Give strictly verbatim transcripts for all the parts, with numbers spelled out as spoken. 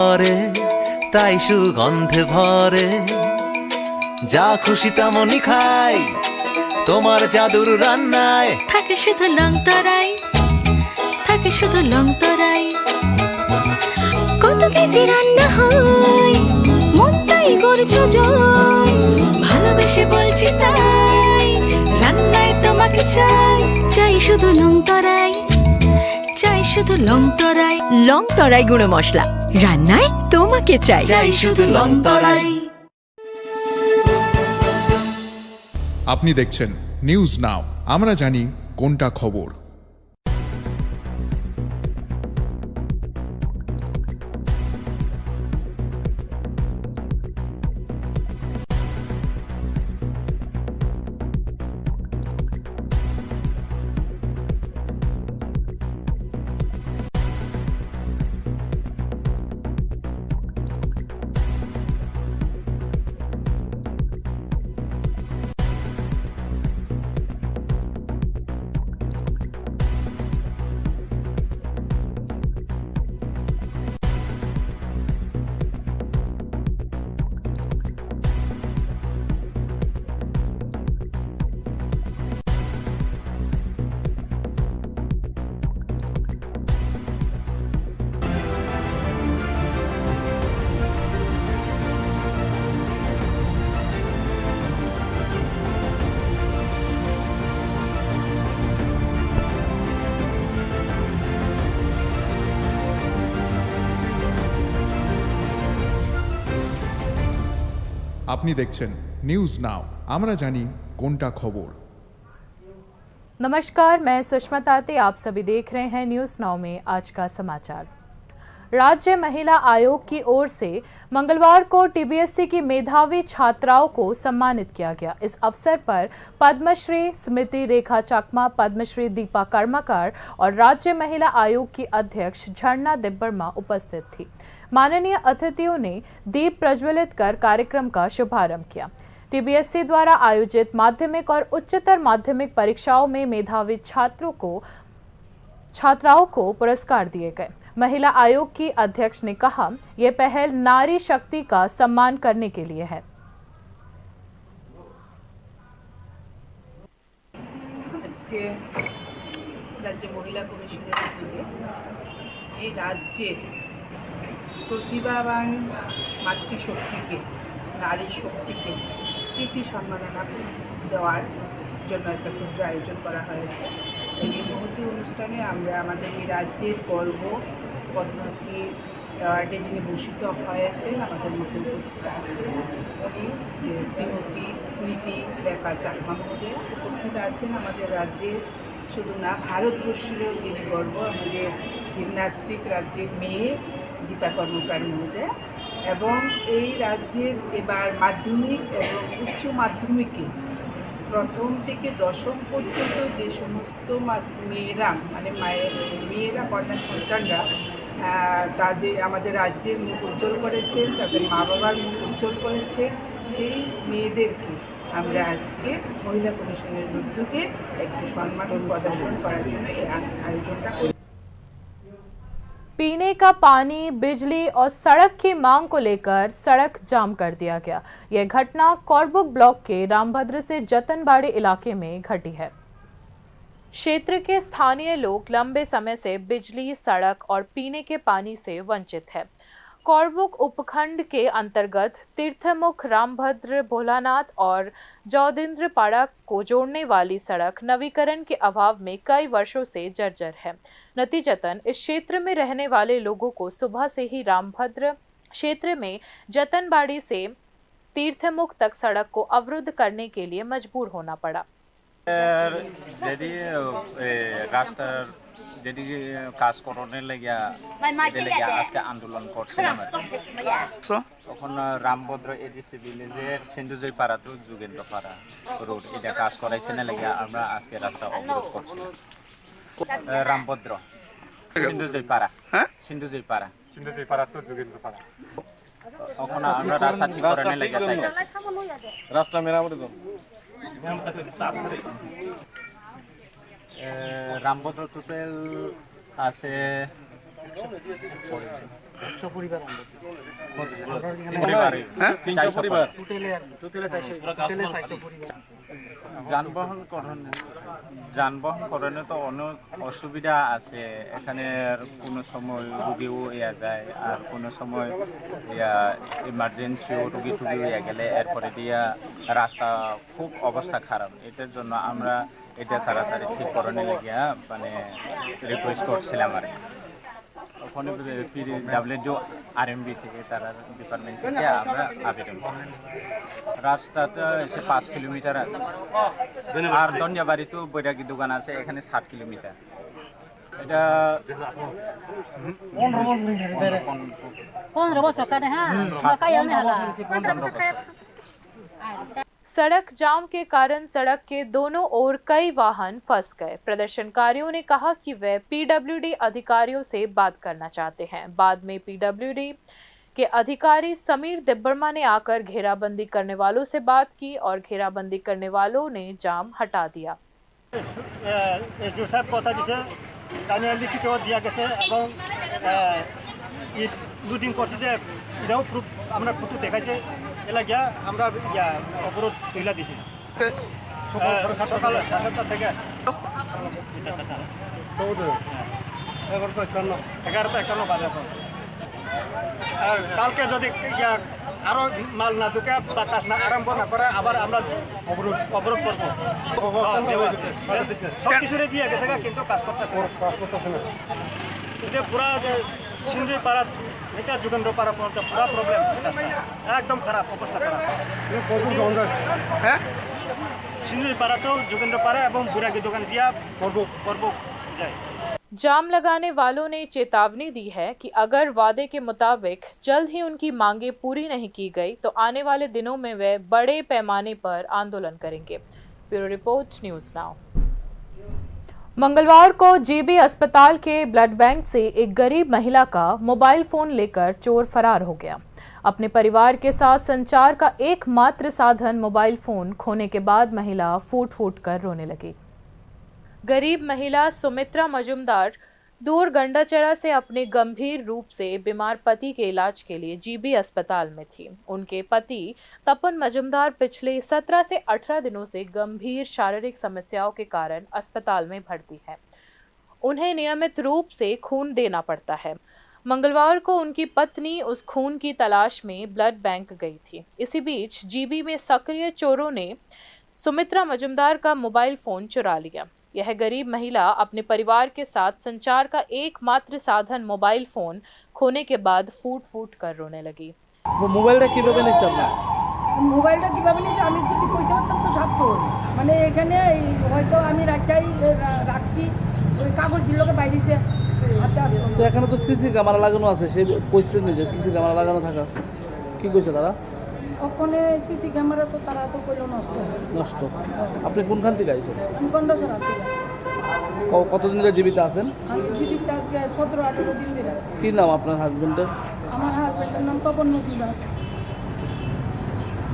ভরে, তাই সুগন্ধে ভরে। যা খুশি তেমনই খাই, তোমার জাদুর রান্নায়। থাকে শুধু লংতরাই, থাকে শুধু লংতরাই। কত কেজি রান্না হয়, মনটাই করছো জয়। ভালোবেসে বলছি তাই, রান্নায় তোমাকে চাই। চাই শুধু লংতরাই, চাই শুধু লংতরাই। লংতরাই গুঁড়ো মশলা, রান্নায় তোমাকে চাই। চাই শুধু লংতরাই। আপনি দেখছেন নিউজ নাও, আমরা জানি কোনটা খবর। আপনি দেখছেন নিউজ নাও, আমরা জানি কোনটা খবর। नमस्कार, मैं सुषमा ताते। आप सभी देख रहे हैं न्यूज़ नाउ में आज का समाचार। राज्य महिला आयोग की ओर से मंगलवार को टीबीएससी की मेधावी छात्राओं को सम्मानित किया गया। इस अवसर पर पद्मश्री स्मृति रेखा चकमा, पद्मश्री दीपा कर्माकर और राज्य महिला आयोग की अध्यक्ष झरना देबबर्मा उपस्थित थी। माननीय अतिथियों ने दीप प्रज्वलित कर कार्यक्रम का शुभारंभ किया। टीबीएससी द्वारा आयोजित माध्यमिक और उच्चतर माध्यमिक परीक्षाओं में मेधावी छात्रों को, छात्राओं को पुरस्कार दिए गए। महिला आयोग की अध्यक्ष ने कहा, ये पहल नारी शक्ति का सम्मान करने के लिए है। আজকে রাজ্য মহিলা কমিশনের উদ্যোগে এই রাজ্যের প্রতিভাবান মাতৃশক্তিকে, নারী শক্তিকে প্রীতি সম্মাননা দেওয়ার জন্য একটা ক্ষুদ্র আয়োজন করা হয়েছে। এই মহতী অনুষ্ঠানে আমরা আমাদের এই রাজ্যের গর্ব পদ্মশ্রী অ্যাওয়ার্ডে যিনি ভূষিত হয়েছেন, আমাদের মধ্যে উপস্থিত আছেন উনি, এ, শ্রীমতী স্মৃতি রেখা চাকমা মহোদয়া। উপস্থিত আছেন আমাদের রাজ্যের শুধু না, ভারতবর্ষেরও যিনি গর্ব, আমাদের জিমন্যাস্টিক রাজ্যের মেয়ে দীপা কর্মকার মহোদয়া। এবং এই রাজ্যের এবার মাধ্যমিক এবং উচ্চ মাধ্যমিকে প্রথম থেকে দশম পর্যন্ত যে সমস্ত মা-, মেয়েরা, মানে মায়ের, মেয়েরা, কন্যা সন্তানরা, আহ, তাদের, আমাদের রাজ্যের মুখ উজ্জ্বল করেছেন, তাদের মা বাবার মুখ উজ্জ্বল করেছেন, সেই মেয়েদেরকে আমরা আজকে মহিলা কমিশনের উদ্যোগে একটু সম্মান প্রদর্শন করার জন্য এই আ-, আয়োজনটা করি। पीने का पानी, बिजली और सड़क की मांग को लेकर सड़क जाम कर दिया गया। यह घटना कोरबुक ब्लॉक के रामभद्र से जतनबाड़ी इलाके में घटी है। क्षेत्र के स्थानीय लोग लंबे समय से बिजली, सड़क और पीने के पानी से वंचित है। कोरबुक उपखंड के अंतर्गत तीर्थमुख, रामभद्र, भोलानाथ और जौदिंद्र पाड़ा को जोड़ने वाली सड़क नवीकरण के अभाव में कई वर्षों से जर्जर है। नतीजतन इस क्षेत्र में रहने वाले लोगों को सुबह से ही रामभद्र क्षेत्र में जतनबाड़ी से तीर्थमुख तक सड़क को अवरुद्ध करने के लिए मजबूर होना पड़ा। এর যদি, এ, রাস্তার যদি কাজ করানোর লাগিয়া, এটার লাগিয়া আজকে আন্দোলন করছিলাম আর কি। তখন, আহ, রামভদ্র এডিসি ভিলেজের সিন্ধুজয় পাড়া টু যুগেন্দ্র পাড়া রোড, এটা কাজ করাইছে না লাগিয়া আমরা আজকে রাস্তা অবরোধ করছি। এ, রামভদ্র সিন্ধুজয় পাড়া। হ্যাঁ? সিন্ধুজয় পাড়া। সিন্ধুজয় পাড়া টু যুগেন্দ্র পাড়া। ওখানে আমরা রাস্তা ঠিক করানোর লাগিয়া চাই। রাস্তা মেরামতের জন্য। এ, রামভদ্র টোটাল আছে একশো পরিবার আমরা। আমরা এখানে পরিবার। হ্যাঁ? তিনশো পরিবার। টোটালে আর কি। টোটালে চারশো। টোটালে চারশো পরিবার। যানবাহন করণ, যানবাহন করণে তো অনেক অসুবিধা আছে। এখানে কোনো সময় রুগীও ইয়া যায়, আর কোনো সময় ইয়া ইমার্জেন্সিও রুগী টুগী ইয়া গেলে এরপরে দিয়া রাস্তা খুব অবস্থা খারাপ। এটার জন্য আমরা এটা তাড়াতাড়ি ঠিক করানোর লাগিয়া মানে রিকোয়েস্ট করছিলাম আর কি। ওখানে পিডাব্লিউডি আরএমবি থেকে তারা ডিপার্টমেন্ট থেকে আমরা আবেদন করি। রাস্তাটা এসে পাঁচ কিলোমিটার আছে, আর ধনিয়াবাড়ি তো বৈরাগী দোকান আছে, এখানে সাত কিলোমিটার। এটা পনেরো বছর কাটে, হ্যাঁ। সড়ক জাম কে কারণ সড়ক কে দোনো ওর কই বাহন ফস গয়ে। প্রদর্শনকারিও নে কাহা কি বে পিডাব্লিউডি অধিকারিও সে বাত করনা চাহতে হ্যাঁ। বাদ মে পিডাব্লিউডি কে অধিকারি সমীর দেববর্মা নে আকর ঘেরাবন্দি করনে বালো সে বাত কি অর ঘেরাবন্দি করনে বালো নে জাম হটা দিয়া। এসডিও সাহেব কথা দিছে, তাই লিখিত দিয়া গেছে এবং এই লুডিং করছে যে এটাও প্রুফ, আমরা ফটো দেখাইছে। এলা গিয়া আমরা ইয়া অবরোধ তুইলা দিছি। সকাল সাড়ে সাতটা থেকে। এগারোটা একান্ন বাজে এখন। আর কালকে যদি ইয়া আরো মাল না ঢুকে বা কাজ না আরম্ভ না করে, আবার আমরা অবরোধ, অবরোধ করবো। সব কিছুরে দিয়ে গেছে গা, কিন্তু কাজ করতেছে না। এই যে পুরা যে সিন্ধুরি পাড়া থেকে যুগেন্দ্র পাড়া পর্যন্ত পুরা প্রবলেম, একদম খারাপ অবস্থা, খারাপ। হ্যাঁ, সিন্ধুরি পাড়া তো যুগেন্দ্র পাড়া এবং বুরাকি দোকান দিয়া করবো, করবো যায়। जाम लगाने वालों ने चेतावनी दी है कि अगर वादे के मुताबिक जल्द ही उनकी मांगें पूरी नहीं की गई, तो आने वाले दिनों में वे बड़े पैमाने पर आंदोलन करेंगे। Bureau report, news now. मंगलवार को जीबी अस्पताल के ब्लड बैंक से एक गरीब महिला का मोबाइल फोन लेकर चोर फरार हो गया। अपने परिवार के साथ संचार का एकमात्र साधन मोबाइल फोन खोने के बाद महिला फूट फूट कर रोने लगी। गरीब महिला सुमित्रा मजूमदार दूर गंडाचरा से अपने गंभीर रूप से बीमार पति के इलाज के लिए जीबी अस्पताल में थी। उनके पति तपन मजूमदार पिछले सत्रह से अठारह दिनों से गंभीर शारीरिक समस्याओं के कारण अस्पताल में भर्ती हैं। उन्हें नियमित रूप से खून देना पड़ता है। मंगलवार को उनकी पत्नी उस खून की तलाश में ब्लड बैंक गई थी। इसी बीच जीबी में सक्रिय चोरों ने सुमित्रा मजूमदार का मोबाइल फोन चुरा लिया। यह गरीब महिला अपने परिवार के साथ संचार का एकमात्र साधन मोबाइल फोन खोने के बाद फूट फूट कर रोने लगी। মো-, মোবাইলটা কিভাবে নিচ্ছে আপনার? মোবাইলটা কিভাবে নিচ্ছে আমি যদি কইতে পারতাম তো সারতো। মানে এখানে এই হয়তো আমি রাখছি, রা-, রাখছি, ওই কাগজ দিল বাইরেছে। আস্তে আস্তে। তো এখানে তো সিসি ক্যামেরা লাগানো আছে, সে কইছিলেন যে সিসি ক্যামেরা লাগানো থাকা। কি কইছে তারা? ওখানে সিসি ক্যামেরা তো তারা তো কইলো নষ্ট। নষ্ট। আপনি কোনখান থেকে আইছেন? আমি গন্ডাছড়া থেকে। ক-, কতদিন ধরে জীবিত আছেন? আমি জীবিত আজকে সতেরো আঠারো দিন ধরে। কি নাম আপনার হাজবেন্ডের? আমার হাজবেন্ডের নাম তপন মজুমদার।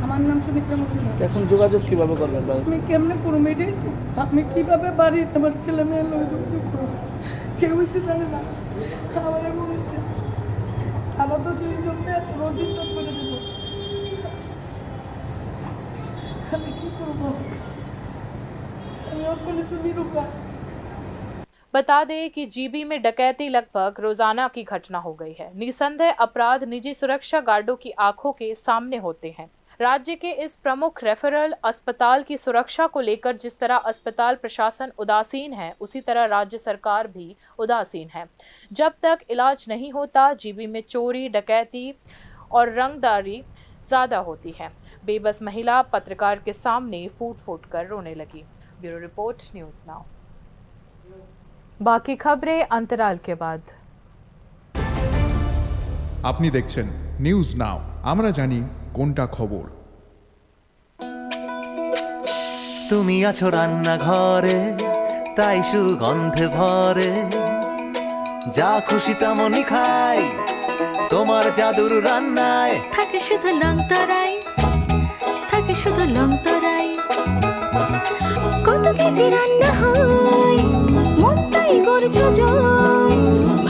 আমার নাম সুমিত্রা মজুমদার। এখন যোগাযোগ কিভাবে করবেন তাহলে? আমি কেমনে করবো এটাই তো? আমি কিভাবে বাড়ির আমার ছেলে মেয়ের লোক যোগাযোগ করবো? কেউই তো জানে না। আমার এমন হয়েছে। আমার তো সেই জন্য এত রোজই তো করে দিল। আমি কি করবো? আমি অক্ষণে তো নিরুপায়। बता दें कि जीबी में डकैती लगभग रोजाना की घटना हो गई है। निसंदेह अपराध निजी सुरक्षा गार्डों की आंखों के सामने होते हैं। राज्य के इस प्रमुख रेफरल अस्पताल की सुरक्षा को लेकर जिस तरह अस्पताल प्रशासन उदासीन है, उसी तरह राज्य सरकार भी उदासीन है। जब तक इलाज नहीं होता, जीबी में चोरी, डकैती और रंगदारी ज्यादा होती है। बेबस महिला पत्रकार के सामने फूट फूट कर रोने लगी। Bureau report, news now. बाकी खबरें अंतराल के बाद। আপনি দেখছেন নিউজ নাও, আমরা জানি কোনটা খবর। তুমি আছো রান্নাঘরে, তাই সুগন্ধে ভরে। যা খুশি তেমনই খাই, তোমার জাদুর রান্নায়। থাকে শুধু লং তরাই, থাকে শুধু লং তরাই। কত কেজি রান্না হয়, মনটাই করছো জয়।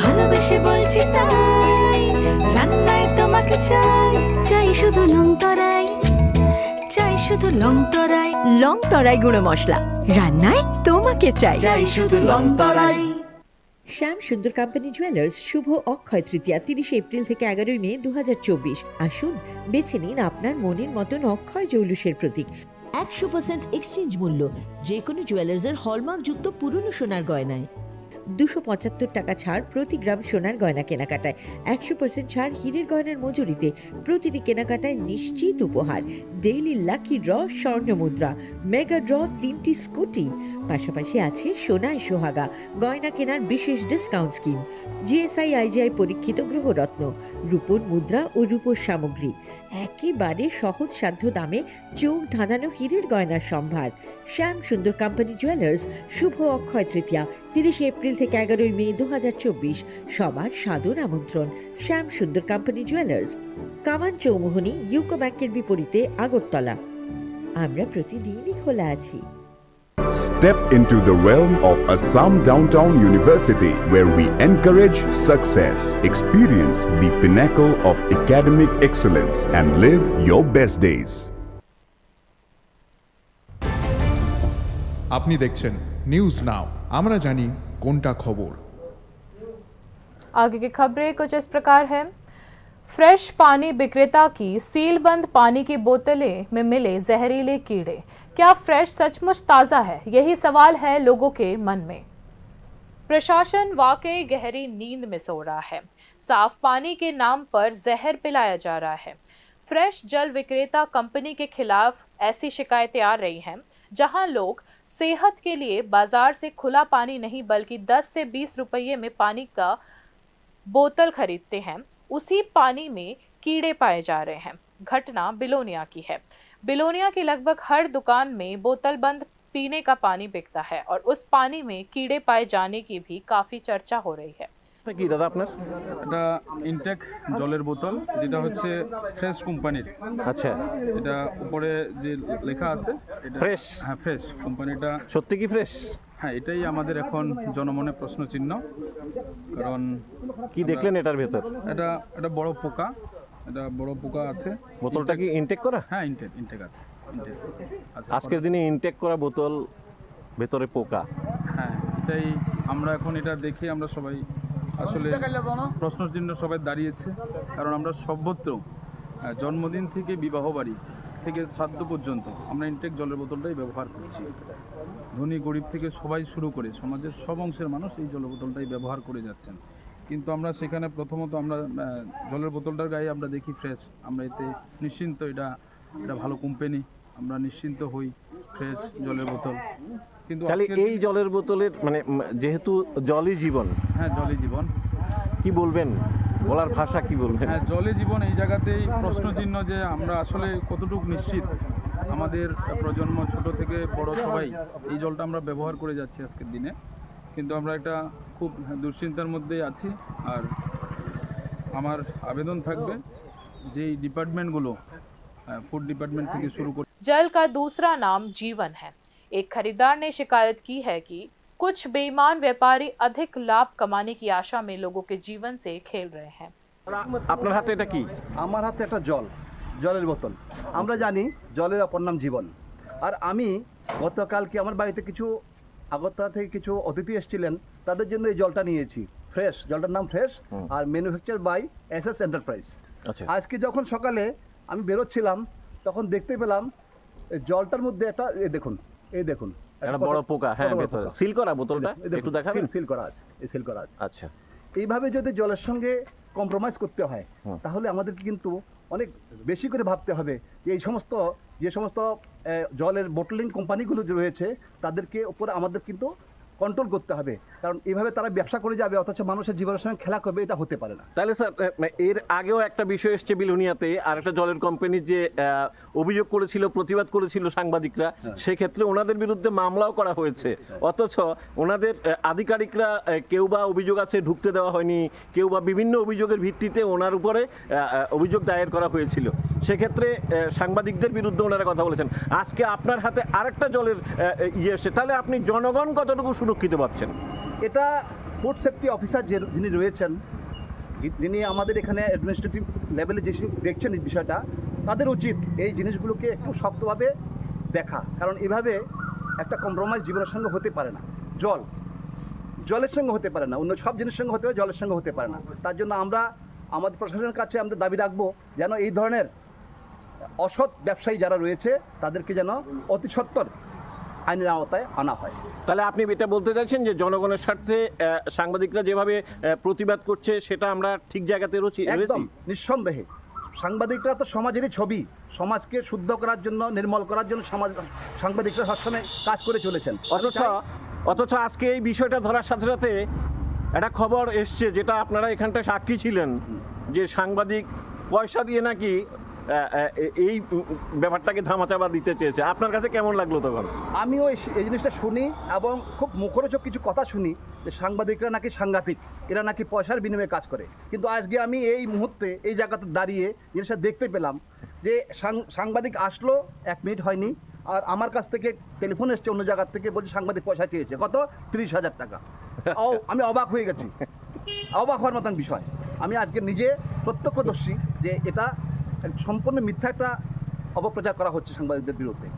ভালোবেসে সে বলছি তাই, রান্নায় তোমাকে চাই, চাই শুধু লং তরাই, চাই শুধু লং তরাই। লং তরাই গুঁড়ো মশলা, রান্নায় তোমাকে চাই। চাই শুধু লং তরাই। শ্যাম সুন্দর কোম্পানি জুয়েলার্স, শুভ অক্ষয় তৃতীয়া, তিরিশে এপ্রিল থেকে এগারোই মে দু হাজার চব্বিশ। আসুন, বেছে নিন আপনার মনের মতন অক্ষয় জৌলুসের প্রতীক। একশো পার্সেন্ট এক্সচেঞ্জ মূল্য, যে কোনো জুয়েলার্সের হলমার্কযুক্ত পুরনো সোনার গয়নায়। দুশো পঁচাত্তর টাকা ছাড় প্রতি গ্রাম সোনার গয়না কেনাকাটায়, একশো পার্সেন্ট ছাড় হীরের গয়নার মজুরিতে, প্রতিটি কেনাকাটায় নিশ্চিত উপহার, ডেইলি লাকি ড্র, স্বর্ণ মুদ্রা, মেগা ড্র, তিনটি স্কুটি। পাশাপাশি আছে সোনায় সোহাগা, গয়না কেনার বিশেষ ডিসকাউন্ট স্কিম, জিএসআই আইজিআই পরীক্ষিত গ্রহরত্ন, রূপোর মুদ্রা ও রূপোর সামগ্রী। একেবারে সহজসাধ্য দামে চোখ ধাঁধানো হীরের গয়নার সম্ভার। শ্যাম সুন্দর কোম্পানি জুয়েলার্স, শুভ অক্ষয় তৃতীয়া, তিরিশে এপ্রিল থেকে এগারোই মে দু হাজার চব্বিশ। সবার সাদর আমন্ত্রণ। শ্যাম সুন্দর কোম্পানি জুয়েলার্স, কামান চৌমুহনী, ইউকো ব্যাংকের বিপরীতে, আগরতলা। আমরা প্রতিদিনই খোলা আছি। Step into the realm of Assam Downtown University, where we encourage success, experience the pinnacle of academic excellence, and live your best days. আপনি দেখছেন নিউজ নাও, আমরা জানি কোনটা খবর। आगे की खबरें कुछ इस प्रकार हैं। फ्रेश पानी विक्रेता की सीलबंद पानी की बोतलें में मिले जहरीले कीड़े। क्या फ्रेश सचमुच ताज़ा है? यही सवाल है लोगों के मन में। प्रशासन वाकई गहरी नींद में सो रहा है। साफ पानी के नाम पर जहर पिलाया जा रहा है। फ्रेश जल विक्रेता कंपनी के खिलाफ ऐसी शिकायतें आ रही हैं, जहां लोग सेहत के लिए बाजार से खुला पानी नहीं, बल्कि दस से बीस रुपये में पानी का बोतल खरीदते हैं, उसी पानी में कीड़े पाए जा रहे हैं। घटना बिलोनिया की है। बिलोनिया की लगभग हर दुकान में बोतलबंद पीने का पानी बिकता है और उस पानी में कीड़े पाए जाने की भी काफी चर्चा हो रही है। এটা কি দাদা আপনার? এটা ইনটেক জলের বোতল, যেটা হচ্ছে ফ্রেশ কোম্পানির। আচ্ছা। এটা উপরে যে লেখা আছে, এটা ফ্রেশ? হ্যাঁ, ফ্রেশ কোম্পানিটা। সত্যি কি ফ্রেশ? হ্যাঁ, এটাই আমাদের এখন জনমনে প্রশ্নচিহ্ন। কারণ কি আমরা দেখলেন এটার ভেতর? এটা, এটা বড় পোকা, এটা বড় পোকা আছে। বোতলটা কি ইনটেক করা? হ্যাঁ, ইনটেক, ইনটেক আছে, ইনটেক। আচ্ছা, আজকের দিনে ইনটেক করা বোতল ভেতরে পোকা। হ্যাঁ, এটাই আমরা এখন এটা দেখে আমরা সবাই আসলে প্রশ্নচিহ্ন সবাই দাঁড়িয়েছে, কারণ আমরা সর্বত্র, আহ, জন্মদিন থেকে বিবাহ বাড়ি থেকে শ্রাদ্ধ পর্যন্ত আমরা ইনটেক জলের বোতলটাই ব্যবহার করছি। ধনী গরিব থেকে সবাই শুরু করে সমাজের সব অংশের মানুষ এই জলের বোতলটাই ব্যবহার করে যাচ্ছেন। কিন্তু আমরা সেখানে প্রথমত আমরা, আহ, জলের বোতলটার গায়ে আমরা দেখি ফ্রেশ, আমরা এতে নিশ্চিন্ত, এটা, এটা ভালো কোম্পানি, আমরা নিশ্চিন্ত হই ফ্রেশ জলের বোতল। কিন্তু তাহলে আজকের এই দিনে জলের বোতলের মানে, উম, যেহেতু জলই জীবন। হ্যাঁ, জলই জীবন। কি বলবেন? বলার ভাষা কি বলবেন? হ্যাঁ, জলই জীবন, এই জায়গাতেই প্রশ্নচিহ্ন যে আমরা আসলে কতটুকু নিশ্চিত, আমাদের প্রজন্ম ছোট থেকে বড় সবাই এই জলটা আমরা ব্যবহার করে যাচ্ছি আজকের দিনে। কিন্তু আমরা একটা খুব দুশ্চিন্তার মধ্যেই আছি। আর আমার আবেদন থাকবে যে এই ডিপার্টমেন্টগুলো, আহ, ফুড ডিপার্টমেন্ট থেকে শুরু করে जल का दूसरा नाम जीवन है। एक खरीदार ने शिकायत की है कि कुछ बेईमान व्यापारी अधिक लाभ कमाने की आशा में लोगों के जीवन से खेल रहे हैं। আপনার হাতে এটা কি? আমার হাতে একটা জল, জলের বোতল। আমরা জানি জলের অপর নাম জীবন। আর আমি গতকালকে আমার বাড়িতে কিছু আগরতলা থেকে কিছু অতিথি এসেছিলেন, তাদের জন্য এই জলটা নিয়েছি, ফ্রেশ, জলটার নাম ফ্রেশ। হুম। আর ম্যানুফ্যাকচার বাই এসএস এন্টারপ্রাইজ। আচ্ছা। আজকে যখন সকালে আমি বেরোচ্ছিলাম, তখন দেখতে পেলাম এই জলটার মধ্যে একটা, এই দেখুন, এই দেখুন, একটা একটা বড় কত-, পোকা, হ্যাঁ, কত বড় ভেতরে। পোকা। সিল করা বোতলটা? এই দেখুন, একটু দেখাবেন? সিল, সিল করা আছে, এই সিল করা আছে। আচ্ছা। এইভাবে যদি জলের সঙ্গে কম্প্রোমাইজ করতে হয়, হুম। তাহলে আমাদেরকে কিন্তু অনেক বেশি করে ভাবতে হবে যে এই সমস্ত, যে সমস্ত, এ, জলের বোটলিং কোম্পানিগুলো যে রয়েছে, তাদেরকে উপরে আমাদের কিন্তু কন্ট্রোল করতে হবে, কারণ এইভাবে তারা ব্যবসা করে যাবে, অথচ মানুষের জীবনের সঙ্গে খেলা করবে, এটা হতে পারে না। তাহলে স্যার, এ, এর আগেও একটা বিষয় এসছে বিলোনিয়াতে, আর একটা জলের কোম্পানি যে, আহ, অভিযোগ করেছিল, প্রতিবাদ করেছিল সাংবাদিকরা, হ্যাঁ। সেক্ষেত্রে ওনাদের বিরুদ্ধে মামলাও করা হয়েছে। হ্যাঁ। অথচ ওনাদের, আহ, আধিকারিকরা, আহ, কেউ বা অভিযোগ আছে ঢুকতে দেওয়া হয়নি, কেউ বা বিভিন্ন অভিযোগের ভিত্তিতে ওনার উপরে, আহ, আহ, অভিযোগ দায়ের করা হয়েছিল। সেক্ষেত্রে, আহ, সাংবাদিকদের বিরুদ্ধে ওনারা কথা বলেছেন। আজকে আপনার হাতে আরেকটা জলের, আহ, আহ, ইয়ে এসছে, তাহলে আপনি জনগণ কতটুকু সুরক্ষিত ভাবছেন? এটা ফুড সেফটি অফিসার যে, যিনি রয়েছেন, যিনি আমাদের এখানে অ্যাডমিনিস্ট্রেটিভ লেভেলে যে দেখছেন এই বিষয়টা, তাদের উচিত এই জিনিসগুলোকে একটু শক্তভাবে দেখা, কারণ এভাবে একটা কম্প্রোমাইজ জীবনের সঙ্গে হতে পারে না। জল, জলের সঙ্গে হতে পারে না, অন্য সব জিনিসের সঙ্গে হতে পারে, জলের সঙ্গে হতে পারে না। তার জন্য আমরা আমাদের প্রশাসনের কাছে আমরা দাবি রাখবো যেন এই ধরনের অসৎ ব্যবসায়ী যারা রয়েছে তাদেরকে যেন অতি সত্বর আইনের আওতায় আনা হয়। তাহলে আপনি এটা বলতে চাইছেন যে জনগণের স্বার্থে, আহ, সাংবাদিকরা যেভাবে, আহ, প্রতিবাদ করছে সেটা আমরা ঠিক জায়গাতে রয়েছি, রয়েছি? একদম, নিঃসন্দেহে। সাংবাদিকরা তো সমাজেরই ছবি, সমাজকে শুদ্ধ করার জন্য, নির্মল করার জন্য সমাজ, সাংবাদিকরা সবসময় কাজ করে চলেছেন। অথচ, অথচ আজকে এই বিষয়টা ধরার সাথে সাথে একটা খবর এসছে, যেটা আপনারা এখানটা সাক্ষী ছিলেন, হুম। যে সাংবাদিক পয়সা দিয়ে নাকি, আহ, আহ, এ-, এই, উম, ব্যাপারটাকে ধামাচাপা দিতে চেয়েছে। আপনার কাছে কেমন লাগলো তখন? আমিও এই, এই জিনিসটা শুনি এবং খুব মুখরোচক কিছু কথা শুনি যে সাংবাদিকরা নাকি সাংঘাতিক, এরা নাকি পয়সার বিনিময়ে কাজ করে। কিন্তু আজকে আমি এই মুহূর্তে এই জায়গাতে দাঁড়িয়ে জিনিসটা দেখতে পেলাম যে সাং-, সাংবাদিক আসলো, এক মিনিট হয়নি, আর আমার কাছ থেকে টেলিফোন এসছে অন্য জায়গার থেকে, বলছে সাংবাদিক পয়সা চেয়েছে, কত? ত্রিশ হাজার টাকা। ও, আমি অবাক হয়ে গেছি, অবাক হওয়ার মতন বিষয়। আমি আজকে নিজে প্রত্যক্ষদর্শী যে এটা সম্পূর্ণ মিথ্যা একটা অপপ্রচার করা হচ্ছে সাংবাদিকদের বিরুদ্ধে।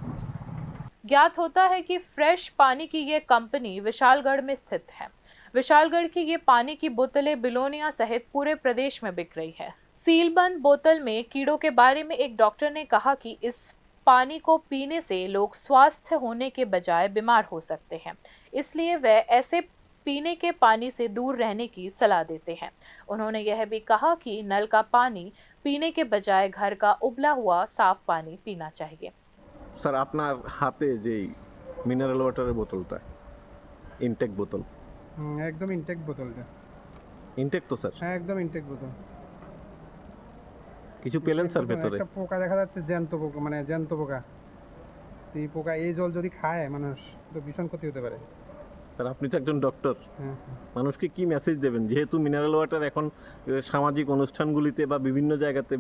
ज्ञात होता है कि फ्रेश पानी की ये कंपनी विशालगढ़ में स्थित है। विशालगढ़ की ये पानी की बोतलें बिलोनिया सहित पूरे प्रदेश में बिक रही है। सीलबंद बोतल में कीड़ों के बारे में एक डॉक्टर ने कहा कि इस पानी को पीने से लोग स्वस्थ होने के बजाय बीमार हो सकते हैं, इसलिए वह ऐसे पीने के पानी से दूर रहने की सलाह देते हैं। उन्होंने यह भी कहा कि नल का पानी पीने के बजाय घर का उबला हुआ साफ पानी पीना चाहिए। স্যার, আপনার হাতে যেই মিনারেল ওয়াটারের বোতলটা, ইনটেক বোতল। হুম, একদম ইনটেক বোতলটা। ইনটেক তো, স্যার? হ্যাঁ, একদম ইনটেক বোতল। কিছু পেলেন, স্যার, ভেতরে? একটা পোকা দেখা যাচ্ছে, জ্যান্ত পোকা, মানে, জ্যান্ত পোকা। তো এই পোকা, এই জল যদি খায় মানুষ, তো ভীষণ ক্ষতি হতে পারে। স্যার, আপনি তো একজন ডক্টর। হ্যাঁ, হ্যাঁ। মানুষকে কি মেসেজ দেবেন, যেহেতু মিনারেল ওয়াটার এখন, এ, সামাজিক অনুষ্ঠানগুলিতে বা বিভিন্ন জায়গাতে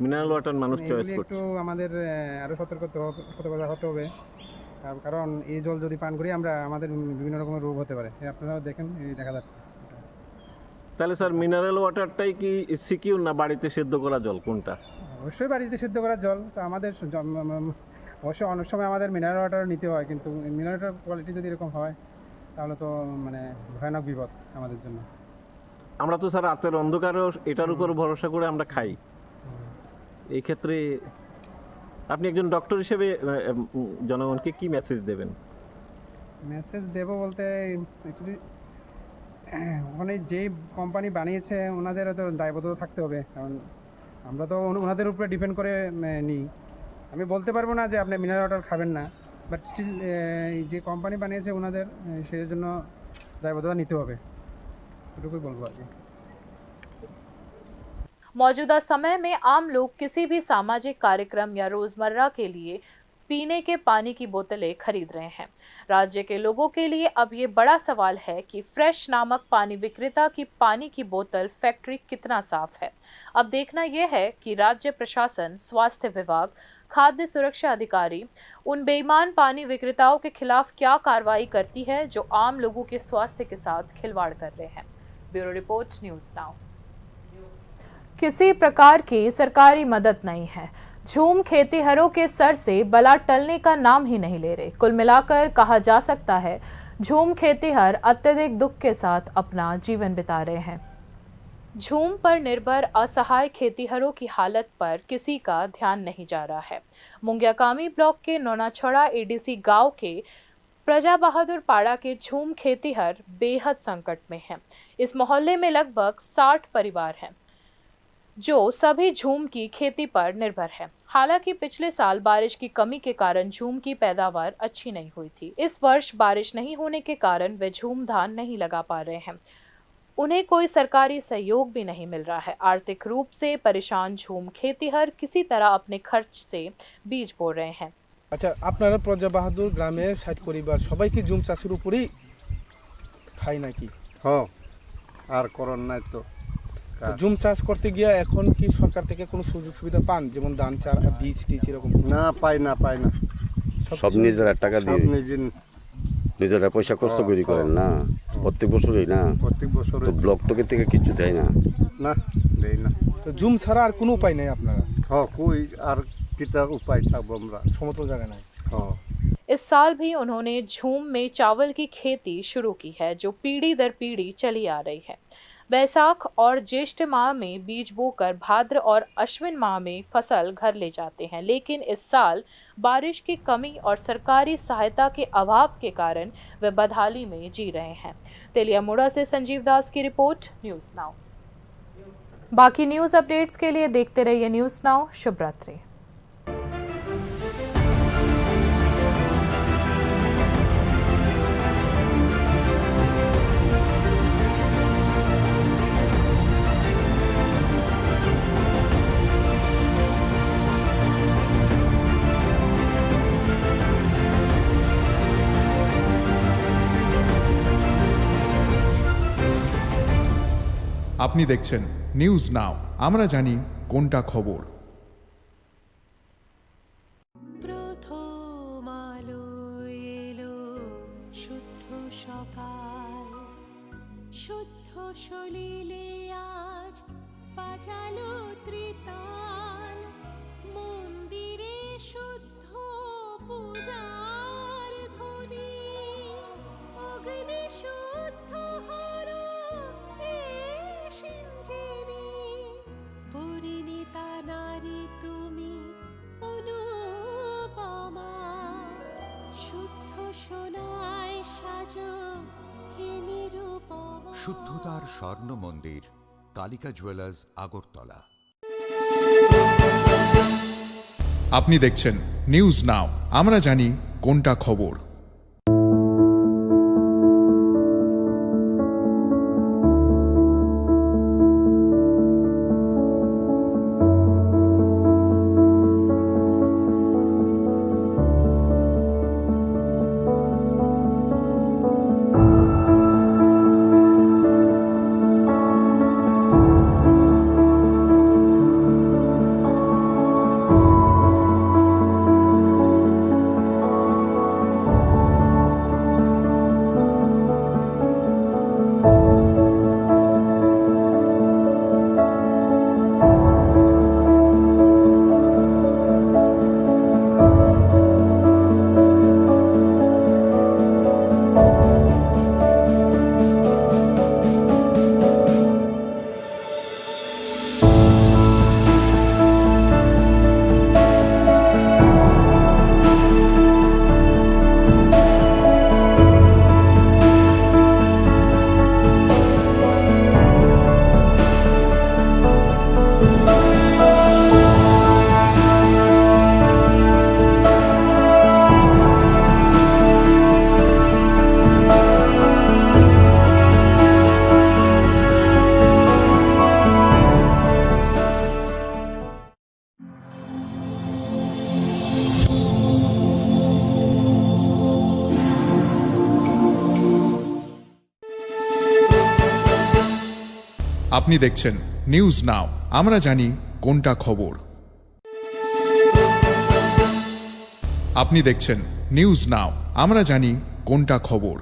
মিনারেল ওয়াটার মানুষ মানে, চয়েস এগুলি করছে? একটু আমাদের, এ, আরো সতর্ক হতে হবে, সতর্কতা হতে হবে। কার-, কারণ এই জল যদি পান করি আমরা, আমাদের বিভিন্ন রকমের রোগ হতে পারে। এই আপনারাও দেখেন, এই দেখা যাচ্ছে। তাহলে স্যার, মিনারেল ওয়াটারটাই কি সিকিউর, না বাড়িতে সেদ্ধ করা জল, কোনটা? অবশ্যই বাড়িতে সেদ্ধ করা জল। তো আমাদের স-, জম-, উম, অবশ্য অনেক সময় আমাদের মিনারেল ওয়াটার নিতে হয়, কিন্তু মিনারেল ওয়াটার কোয়ালিটি যদি এরকম হয়, তাহলে তো, মানে, ভয়ানক বিপদ আমাদের জন্য। আমরা তো, স্যার, রাতের অন্ধকারেও এটার হুম। উপর ভরসা করে আমরা খাই। হুম। এই ক্ষেত্রে আপনি একজন ডক্টর হিসেবে, আহ, উম, জনগণকে কি মেসেজ দেবেন? মেসেজ দেব বলতে, অ্যাকচুয়ালি, ওখানে যেই কোম্পানি বানিয়েছে, ওনাদেরও তো দায়বদ্ধতা থাকতে হবে, কারণ আমরা তো ওন-, ওনাদের উপরে ডিপেন্ড করে, উম, নিই। আমি বলতে পারবো না যে আপনি মিনারেল ওয়াটার খাবেন না, বাট স্টিল, এ, এই যে কোম্পানি বানিয়েছে ওনাদের, এ, সেই জন্য দায়বদ্ধতা নিতে হবে, এটুকুই বলবো আর কি। मौजूदा समय में आम लोग किसी भी सामाजिक कार्यक्रम या रोजमर्रा के लिए पीने के पानी की बोतलें खरीद रहे हैं। राज्य के लोगों के लिए अब ये बड़ा सवाल है कि फ्रेश नामक पानी विक्रेता की पानी की बोतल फैक्ट्री कितना साफ है। अब देखना यह है कि राज्य प्रशासन, स्वास्थ्य विभाग, खाद्य सुरक्षा अधिकारी उन बेईमान पानी विक्रेताओं के खिलाफ क्या कार्रवाई करती है, जो आम लोगों के स्वास्थ्य के साथ खिलवाड़ कर रहे हैं। Bureau report, news now. किसी प्रकार की सरकारी मदद नहीं है। झूम खेतिहरों के सर से बला टलने का नाम ही नहीं ले रहे। कुल मिलाकर कहा जा सकता है, झूम खेतिहर अत्यधिक दुख के साथ अपना जीवन बिता रहे हैं। झूम पर निर्भर असहाय खेतिहरों की हालत पर किसी का ध्यान नहीं जा रहा है। मुंगियाकामी ब्लॉक के नोनाछड़ा एडीसी गांव के प्रजा बहादुर पाड़ा के झूम खेतिहर बेहद संकट में हैं। इस मोहल्ले में लगभग साठ परिवार हैं, जो सभी झूम की खेती पर निर्भर हैं। हालांकि पिछले साल बारिश की कमी के कारण झूम की पैदावार अच्छी नहीं हुई थी। इस वर्ष बारिश नहीं होने के कारण वे झूम धान नहीं लगा पा रहे हैं। उन्हें कोई सरकारी सहयोग भी नहीं मिल रहा है। आर्थिक रूप से परेशान झूम खेतिहर किसी तरह अपने खर्च से बीज बो रहे हैं। আচ্ছা, আপনারা প্রজা বাহাদুর গ্রামে ষাট পরিবার, সবাই কি জুম চাষের উপরেই খায় নাকি? হ, আর করার নাই তো। তো জুম চাষ করতে গিয়া এখন কি সরকার থেকে কোনো সুযোগ সুবিধা পান, যেমন ধান, চারা, বীজ টিজ এরকম কিছু? না, পাই না, পাই না। সব সব কিছু নিজের টাকা সব দিয়ে। নিজে। নিজেরা পয়সা খরচ হ্যাঁ, করি হ্যাঁ। করেন না? প্রত্যেক বছরই না? প্রত্যেক বছরই। তো ব্লক থেকে, থেকে কিচ্ছু দেয় না? না, দেয় না। তো জুম ছাড়া আর কোনো উপায় নেই আপনারা? হ্যাঁ, কই আর কিতা উপায় থাকবো আমরা? সমতল জায়গা নাই। হ্যাঁ। इस साल भी उन्होंने झूम में चावल की खेती शुरू की है, जो पीढ़ी दर पीढ़ी चली आ रही है। बैसाख और ज्येष्ठ माह में बीज बोकर भाद्र और अश्विन माह में फसल घर ले जाते हैं, लेकिन इस साल बारिश की कमी और सरकारी सहायता के अभाव के कारण वे बदहाली में जी रहे हैं। तेलियामुड़ा से संजीव दास की रिपोर्ट, न्यूज़ नाउ। बाकी न्यूज़ अपडेट्स के लिए देखते रहिए न्यूज़ नाउ। शुभ रात्रि। আপনি দেখছেন নিউজ নাও, আমরা জানি কোনটা খবর। প্রথম আলো এলো, শুদ্ধ সকাল, শুদ্ধ সলিলে আজ বাজালো ত্রিতাল। মন্দিরে শুদ্ধ পূজার ধ্বনি, অগ্নি শুদ্ধ হলো এ সিঞ্জেনি। পরিণীতা নারী তুমি অনুপমা, শুদ্ধ সোনায় সাজো হে নিরুপমা। শুদ্ধতার স্বর্ণ মন্দির, কালিকা জুয়েলার্স, আগরতলা। আপনি দেখছেন নিউজ নাও, আমরা জানি কোনটা খবর। আপনি দেখছেন নিউজ নাও, আমরা জানি কোনটা খবর। আপনি দেখছেন নিউজ নাও, আমরা জানি কোনটা খবর।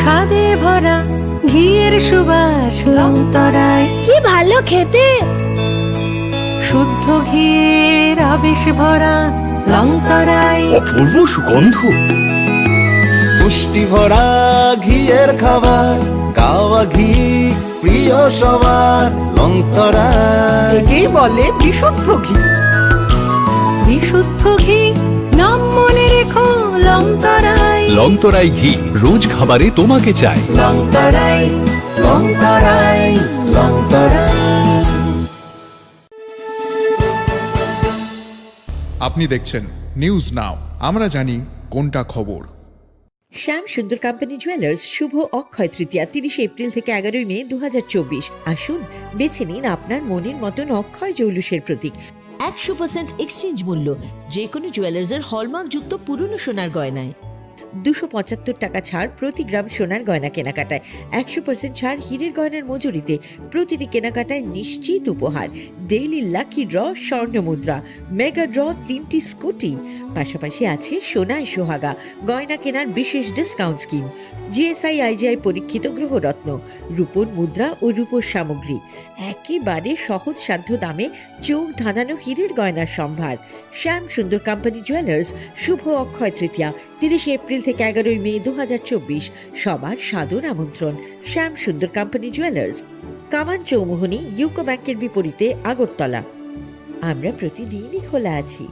কাঁধে ভরা ঘিয়ের সুবাস লংতরাই। কি ভালো খেতে। শুদ্ধ ঘিয়ের আবেশ ভরা লংতরাই। অপূর্ব সুগন্ধ। পুষ্টি ভরা ঘিয়ের খাবার, কাওয়া ঘি প্রিয় সবার, লংতরাই। একেই বলে বিশুদ্ধ ঘি। বিশুদ্ধ ঘি, নাম মনে রেখো, লংতরাই। লংতরাই ঘি, রোজ খাবারে তোমাকে চাই। লংতরাই, লংতরাই, লংতরাই। আপনি দেখছেন নিউজ নাও, আমরা জানি কোনটা খবর। শ্যাম সুন্দর কোম্পানি জুয়েলার্স, শুভ অক্ষয় তৃতীয়া, তিরিশে এপ্রিল থেকে এগারোই মে দু হাজার চব্বিশ। আসুন, বেছে নিন আপনার মনের মতন অক্ষয় জৌলুসের প্রতীক। একশো পার্সেন্ট এক্সচেঞ্জ মূল্য, যে কোনো জুয়েলার্সের হলমার্ক যুক্ত পুরনো সোনার গয়নায়। দুশো পঁচাত্তর টাকা ছাড় প্রতি গ্রাম সোনার গয়না কেনাকাটায়, একশো পার্সেন্ট ছাড় হীরের গয়নার মজুরিতে, প্রতিটি কেনাকাটায় নিশ্চিত উপহার, ডেইলি লাকি ড্র, স্বর্ণ মুদ্রা, মেগা ড্র, তিনটি স্কুটি। পাশাপাশি আছে সোনায় সোহাগা, গয়না কেনার বিশেষ ডিসকাউন্ট স্কিম, জিএসআই আইজিআই পরীক্ষিত গ্রহরত্ন, রূপোর মুদ্রা ও রূপোর সামগ্রী। একেবারে সহজসাধ্য দামে চোখ ধাঁধানো হীরের গয়নার সম্ভার। শ্যাম সুন্দর কোম্পানি জুয়েলার্স, শুভ অক্ষয় তৃতীয়া, তিরিশে এপ্রিল থেকে এগারোই মে দু হাজার চব্বিশ। সবার সাদর আমন্ত্রণ। শ্যাম সুন্দর কোম্পানি জুয়েলার্স, কামান চৌমুহনী, ইউকো ব্যাংকের বিপরীতে, আগরতলা। আমরা প্রতিদিনই খোলা আছি।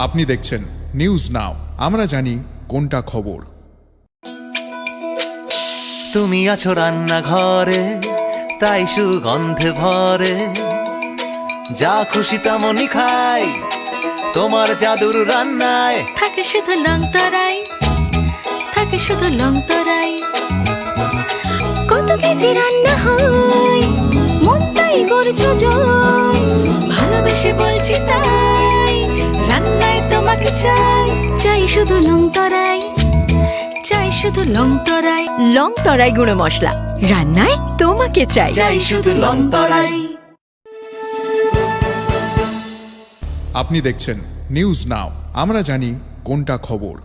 আপনি দেখছেন নিউজ নাও, আমরা জানি কোনটা খবর। তুমি আছো রান্নাঘরে, তাই সুগন্ধে ভরে। যা খুশি তেমনই খাই, তোমার জাদুর রান্নায়। থাকে শুধু লং তরাই, থাকে শুধু লং তরাই। কত কেজি রান্না হয়, মনটাই করছো জয়। ভালোবেসে বলছি তাই, রান্নায় তোমাকে চাই। চাই শুধু লং তরাই, চাই শুধু লং তরাই। লং তরাই গুঁড়ো মশলা, রান্নায় তোমাকে চাই। চাই শুধু লং তরাই। আপনি দেখছেন নিউজ নাও, আমরা জানি কোনটা খবর।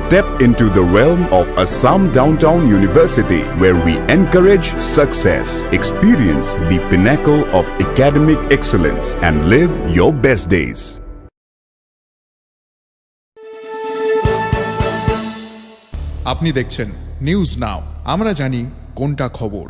Step into the realm of Assam Downtown University, where we encourage success, experience the pinnacle of academic excellence, and live your best days. আপনি দেখছেন নিউজ নাও, আমরা জানি কোনটা খবর।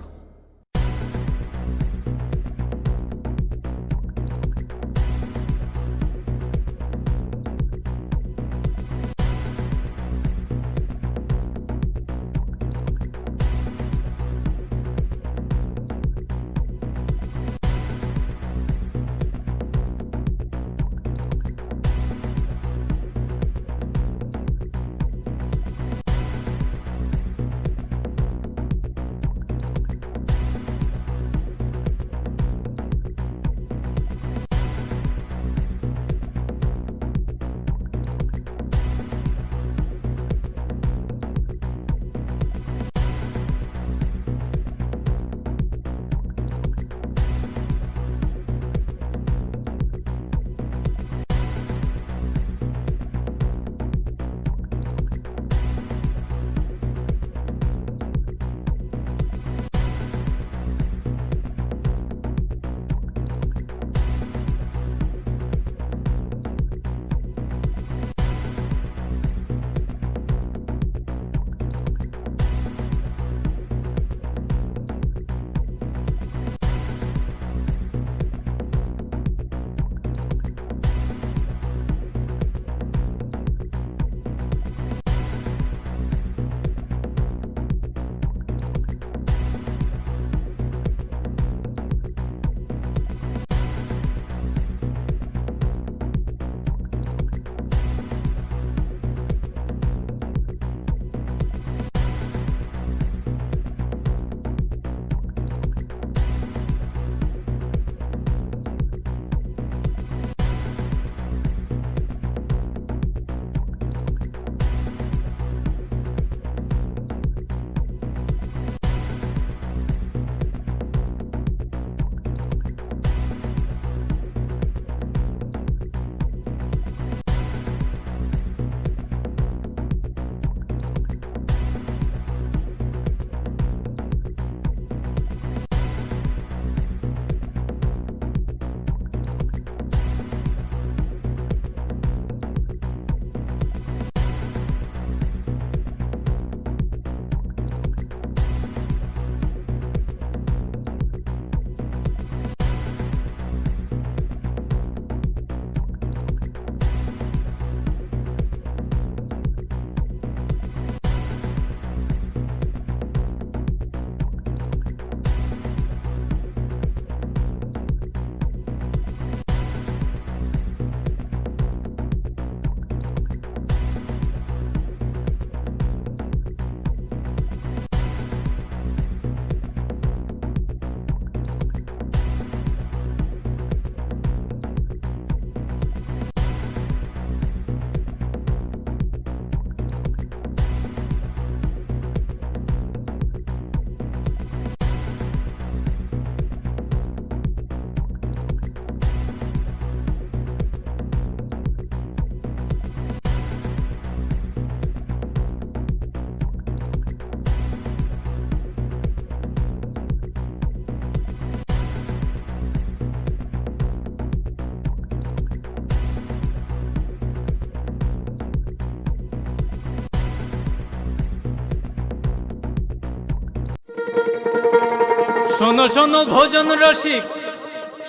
শোনো শোনো ভোজন রসিক,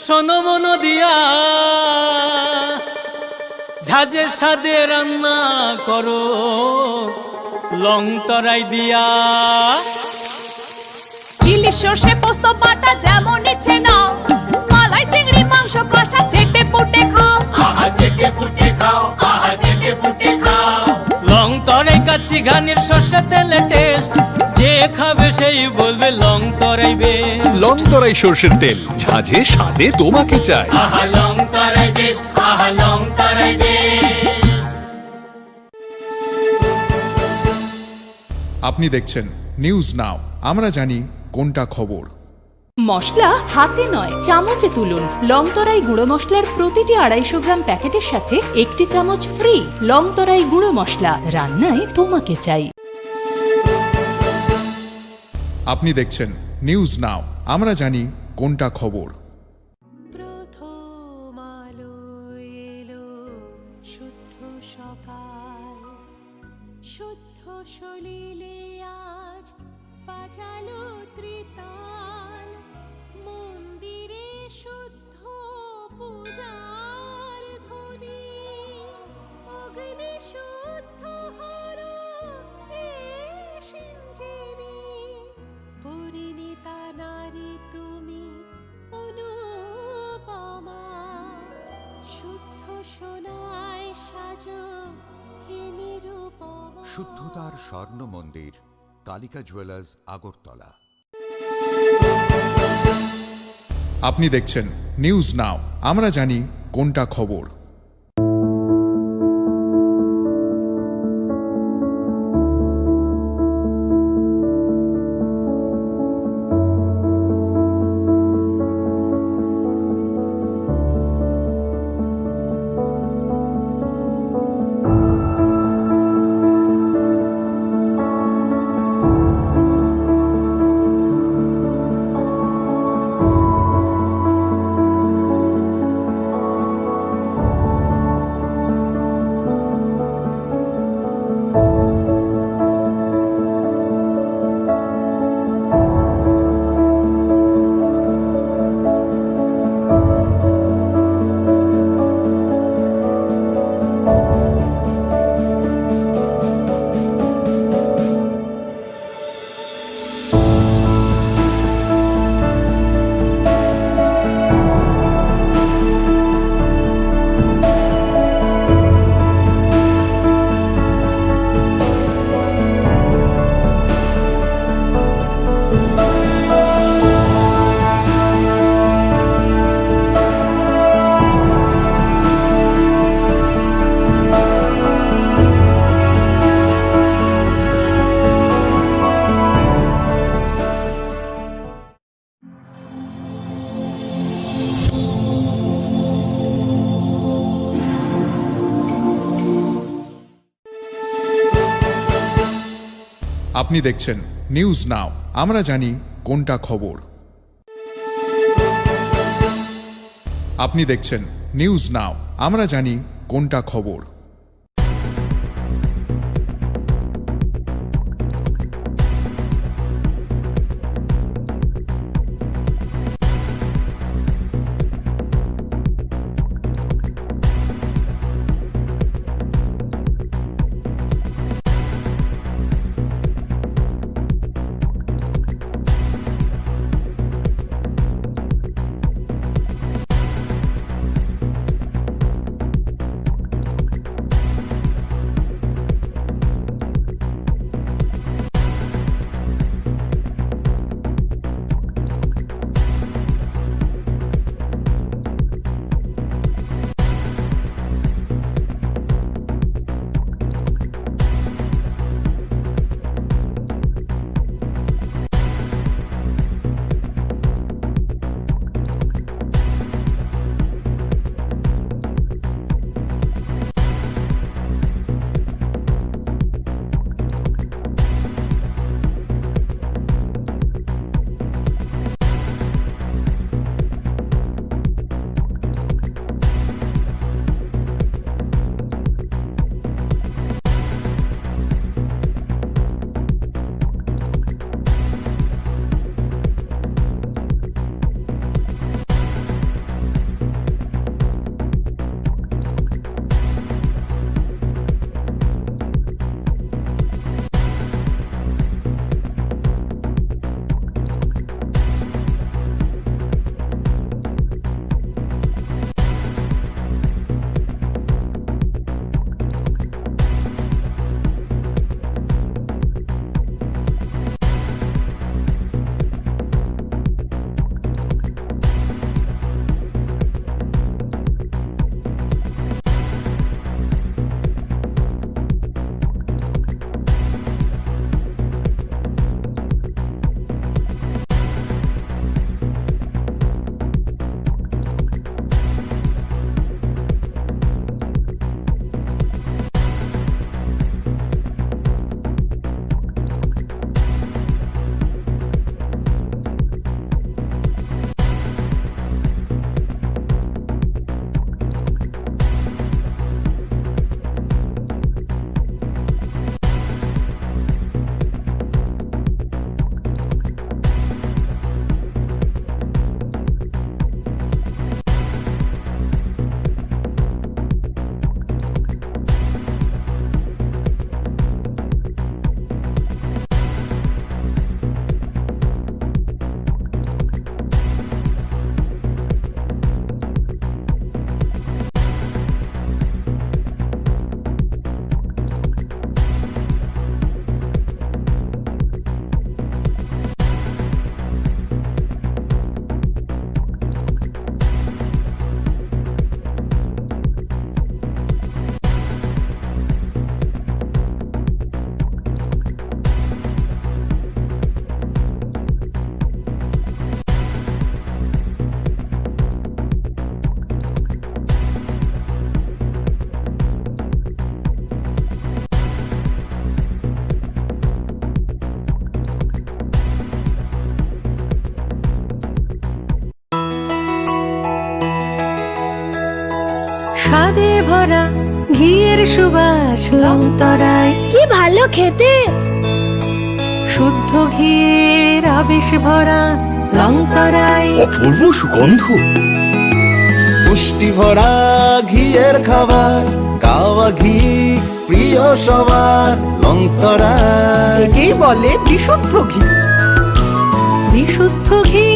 শোনো মন দিয়া, ঝাঁঝের স্বাদে রান্না করো লং তরাই দিয়া। ইলিশ সর্ষে পোস্ত বাটা যেমন ইচ্ছে নাও, মালাই চিংড়ি মাংস কষা চেটে পুটে খাও। আহা চেটে পুটে খাও, আহা চেটে পুটে খাও। লং তরাই কাচ্চি ঘানির সর্ষে তেলে টেস্ট, যে খাবে সেই বলবে লং তরাই বেস্ট। লং তরাই সর্ষের তেল, ঝাঁঝে স্বাদে তোমাকে চাই। আহা লং তরাই বেস্ট, আহা লং তরাই বেস্ট। আপনি দেখছেন নিউজ নাও, আমরা জানি কোনটা খবর। মশলা হাতে নয়, চামচে তুলুন। লং তরাই গুঁড়ো মশলার প্রতিটি আড়াইশো গ্রাম প্যাকেটের সাথে একটি চামচ ফ্রি। লং তরাই গুঁড়ো মশলা, রান্নায় তোমাকে চাই। আপনি দেখছেন নিউজ নাও, আমরা জানি কোনটা খবর। প্রথম আলো এলো শুদ্ধ সকাল, শুদ্ধ সলিলে আজ বাজালো ত্রিতাল। মন্দিরে শুদ্ধ পূজার ধ্বনি, অগ্নি শুদ্ধ হলো এ সিঞ্জিনী। পরিণীতা নারী তুমি অনুপমা, শুদ্ধ সোনায় সাজো হে নিরুপমা। শুদ্ধতার স্বর্ণ মন্দির, কালিকা জুয়েলার্স, আগরতলা। আপনি দেখছেন নিউজ নাও, আমরা জানি কোনটা খবর। আপনি দেখছেন নিউজ নাও, আমরা জানি কোনটা খবর। আপনি দেখছেন নিউজ নাও, আমরা জানি কোনটা খবর। কাঁধে ভরা ঘিয়ের সুবাস লংতরাই। কি ভালো খেতে। শুদ্ধ ঘিয়ের আবেশ ভরা লংতরাই। অপূর্ব সুগন্ধ। পুষ্টি ভরা ঘিয়ের খাবার, কাওয়া ঘি প্রিয় সবার, লংতরাই। একেই বলে বিশুদ্ধ ঘি। বিশুদ্ধ ঘি,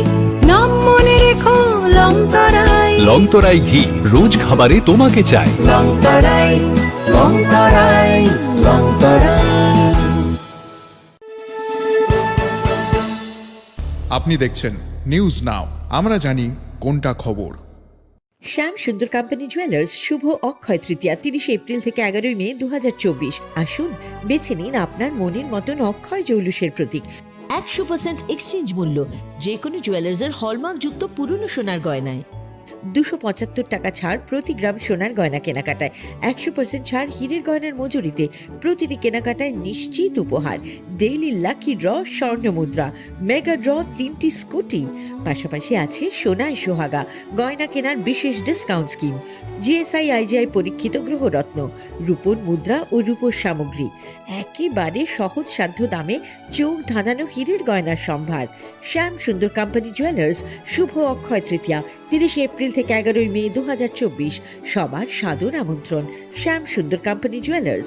নাম মনে রেখো, লংতরাই। লংতরাই ঘি, রোজ খাবারে তোমাকে চাই। লংতরাই, লংতরাই, লংতরাই। আপনি দেখছেন নিউজ নাও, আমরা জানি কোনটা খবর। শ্যাম সুন্দর কোম্পানি জুয়েলার্স, শুভ অক্ষয় তৃতীয়া, তিরিশে এপ্রিল থেকে এগারোই মে দু হাজার চব্বিশ। আসুন, বেছে নিন আপনার মনের মতন অক্ষয় জৌলুসের প্রতীক। একশো পার্সেন্ট এক্সচেঞ্জ মূল্য, যে কোনো জুয়েলার্সের হলমার্কযুক্ত পুরনো সোনার গয়নায়। দুশো পঁচাত্তর টাকা ছাড় প্রতি গ্রাম সোনার গয়না কেনাকাটায়, একশো পার্সেন্ট ছাড় হীরের গয়নার মজুরিতে, প্রতিটি কেনাকাটায় নিশ্চিত উপহার, ডেইলি লাকি ড্র, স্বর্ণ মুদ্রা, মেগা ড্র, তিনটি স্কুটি। পাশাপাশি আছে সোনায় সোহাগা, গয়না কেনার বিশেষ ডিসকাউন্ট স্কিম, জিএসআই আইজিআই পরীক্ষিত গ্রহরত্ন, রূপোর মুদ্রা ও রূপোর সামগ্রী। একেবারে সহজসাধ্য দামে চোখ ধাঁধানো হীরের গয়নার সম্ভার। শ্যাম সুন্দর কোম্পানি জুয়েলার্স, শুভ অক্ষয় তৃতীয়া, তিরিশে এপ্রিল থেকে এগারোই মে দু হাজার চব্বিশ। সবার সাদর আমন্ত্রণ। শ্যাম সুন্দর কোম্পানি জুয়েলার্স,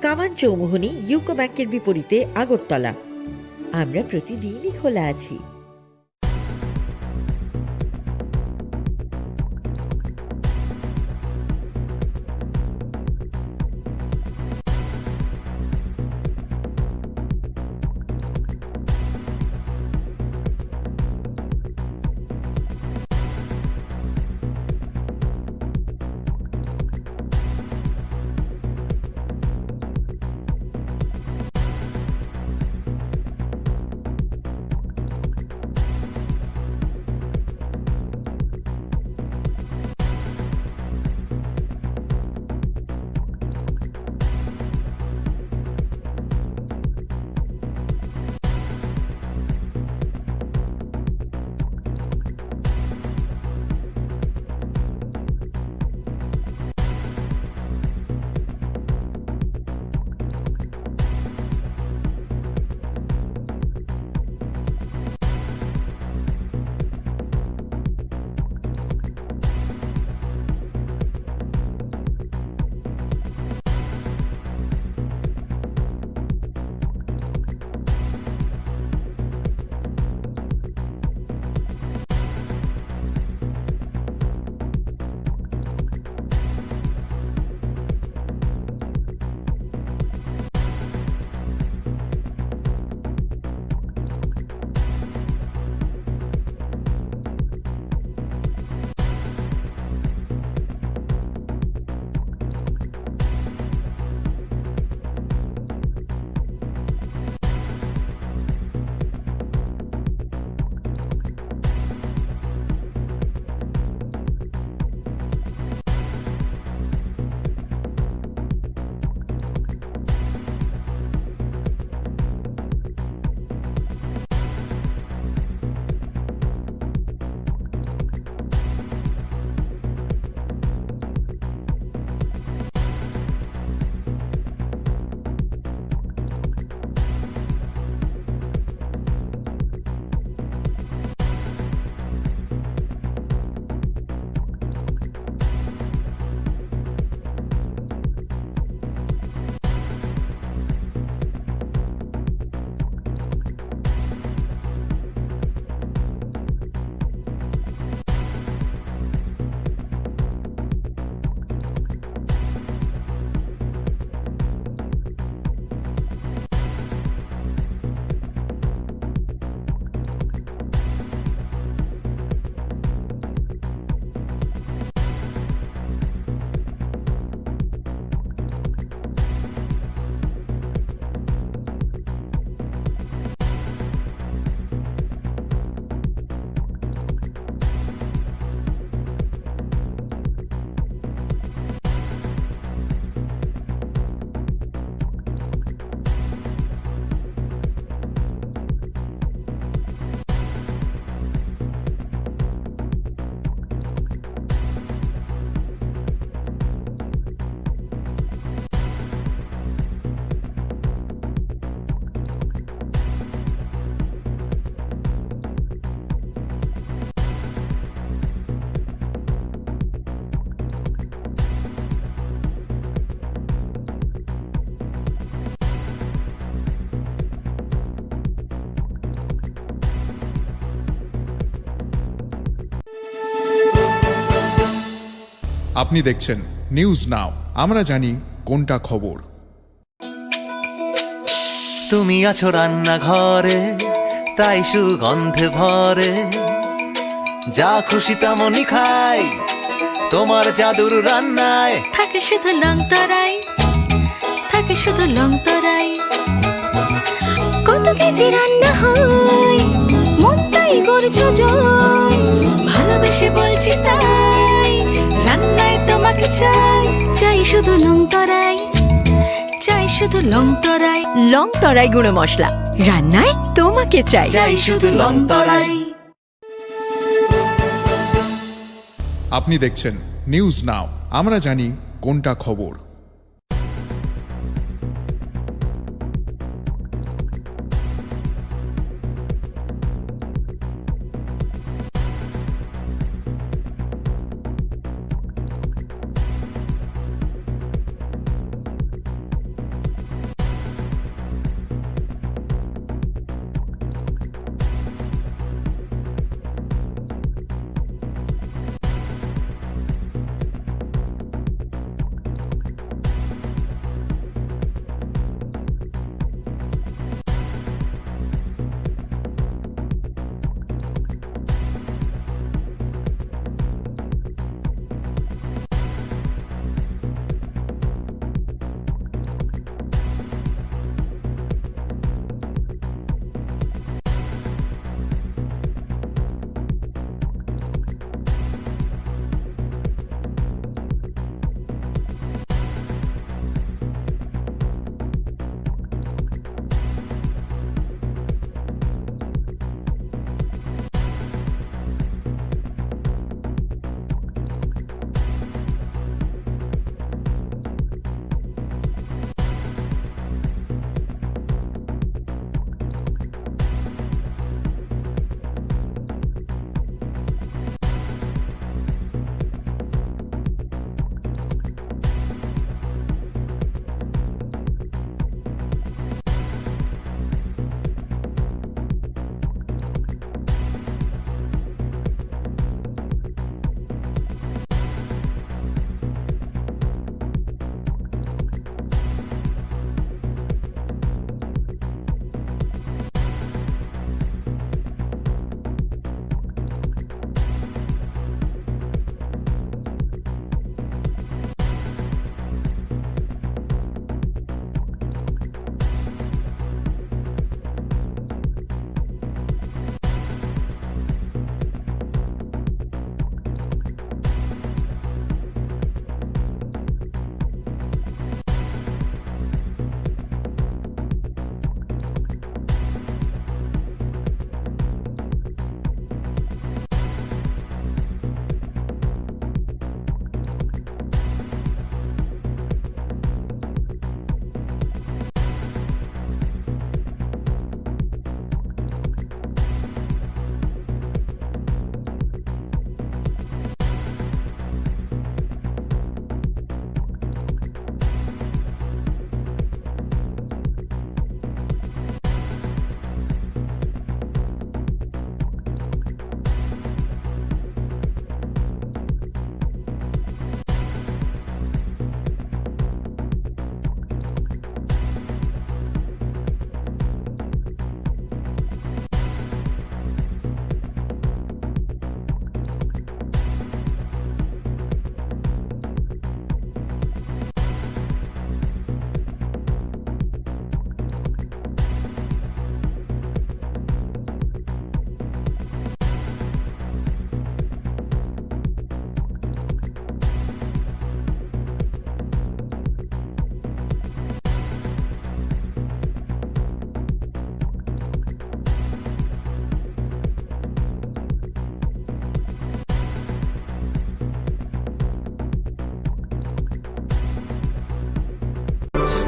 কামান চৌমুহনী, ইউকো ব্যাংকের বিপরীতে, আগরতলা। আমরা প্রতিদিনই খোলা আছি। আপনি দেখছেন নিউজ নাও, আমরা জানি কোনটা খবর। তুমি আছো রান্নাঘরে, তাই সুগন্ধে ভরে। যা খুশি তেমনই খাই, তোমার জাদুর রান্নায়। থাকে শুধু লং তরাই, থাকে শুধু লং তরাই। কত কেজি রান্না হয়, মন তাই করছো জয়। ভালোবেসে বলছি তাই, রান্নায় তোমাকে চাই। চাই শুধু লং তরাই, চাই শুধু লং তরাই। লং তরাই গুঁড়ো মশলা, রান্নায় তোমাকে চাই। চাই শুধু লং তরাই। আপনি দেখছেন নিউজ নাও, আমরা জানি কোনটা খবর।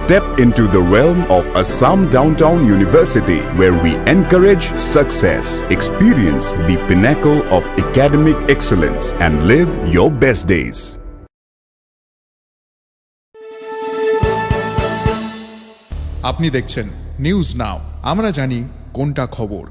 Step into the realm of Assam Downtown University, where we encourage success, experience the pinnacle of academic excellence, and live your best days. আপনি দেখছেন নিউজ নাও, আমরা জানি কোনটা খবর।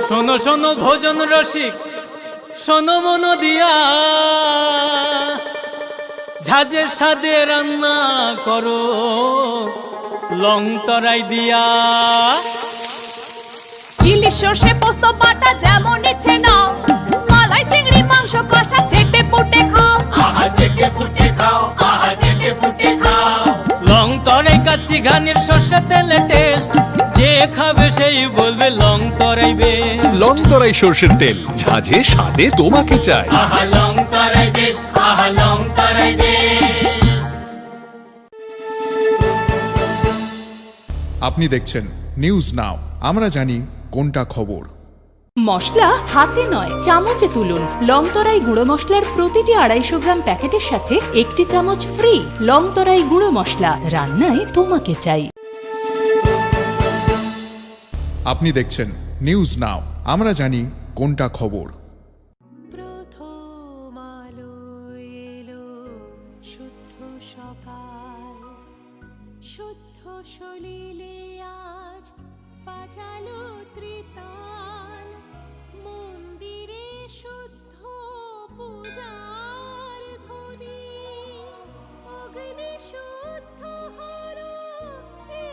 শোনো শোনো ভোজন রসিক, শোনো মন দিয়া, ঝাঁঝের স্বাদে রান্না করো লং তরাই দিয়া। ইলিশ সর্ষে পোস্ত বাটা যেমন ইচ্ছে নাও, মালাই চিংড়ি মাংস কষা চেটে পুটে খাও। আহা চেটে পুটে খাও, আহা চেটে পুটে খাও। লং তরাই কাচ্চি ঘানির সর্ষে তেলে টেস্ট, যে খাবে সেই বলবে লং তরাই বেস্ট। লং তরাই সর্ষের তেল, ঝাঁঝে স্বাদে তোমাকে চাই। আহা লং তরাই বেস্ট, আহা লং তরাই বেস্ট। আপনি দেখছেন নিউজ নাও, আমরা জানি কোনটা খবর। মশলা হাতে নয়, চামচে তুলুন। লং তরাই গুঁড়ো মশলার প্রতিটি আড়াইশো গ্রাম প্যাকেটের সাথে একটি চামচ ফ্রি। লং তরাই গুঁড়ো মশলা, রান্নায় তোমাকে চাই। আপনি দেখছেন নিউজ নাও, আমরা জানি কোনটা খবর। প্রথম আলো এলো শুদ্ধ সকাল, শুদ্ধ সলিলে আজ বাজালো ত্রিতাল। মন্দিরে শুদ্ধ পূজার ধ্বনি, অগ্নি শুদ্ধ হলো এ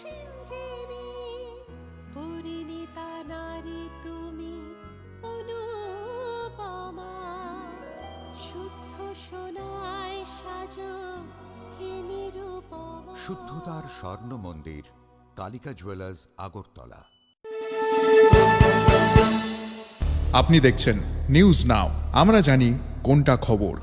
সিঞ্জিনী। পরিণীতা নারী তুমি অনুপমা, শুদ্ধ সোনায় সাজো হে নিরুপমা। শুদ্ধতার স্বর্ণ মন্দির, কালিকা জুয়েলার্স, আগরতলা। আপনি দেখছেন নিউজ নাও, আমরা জানি কোনটা খবর।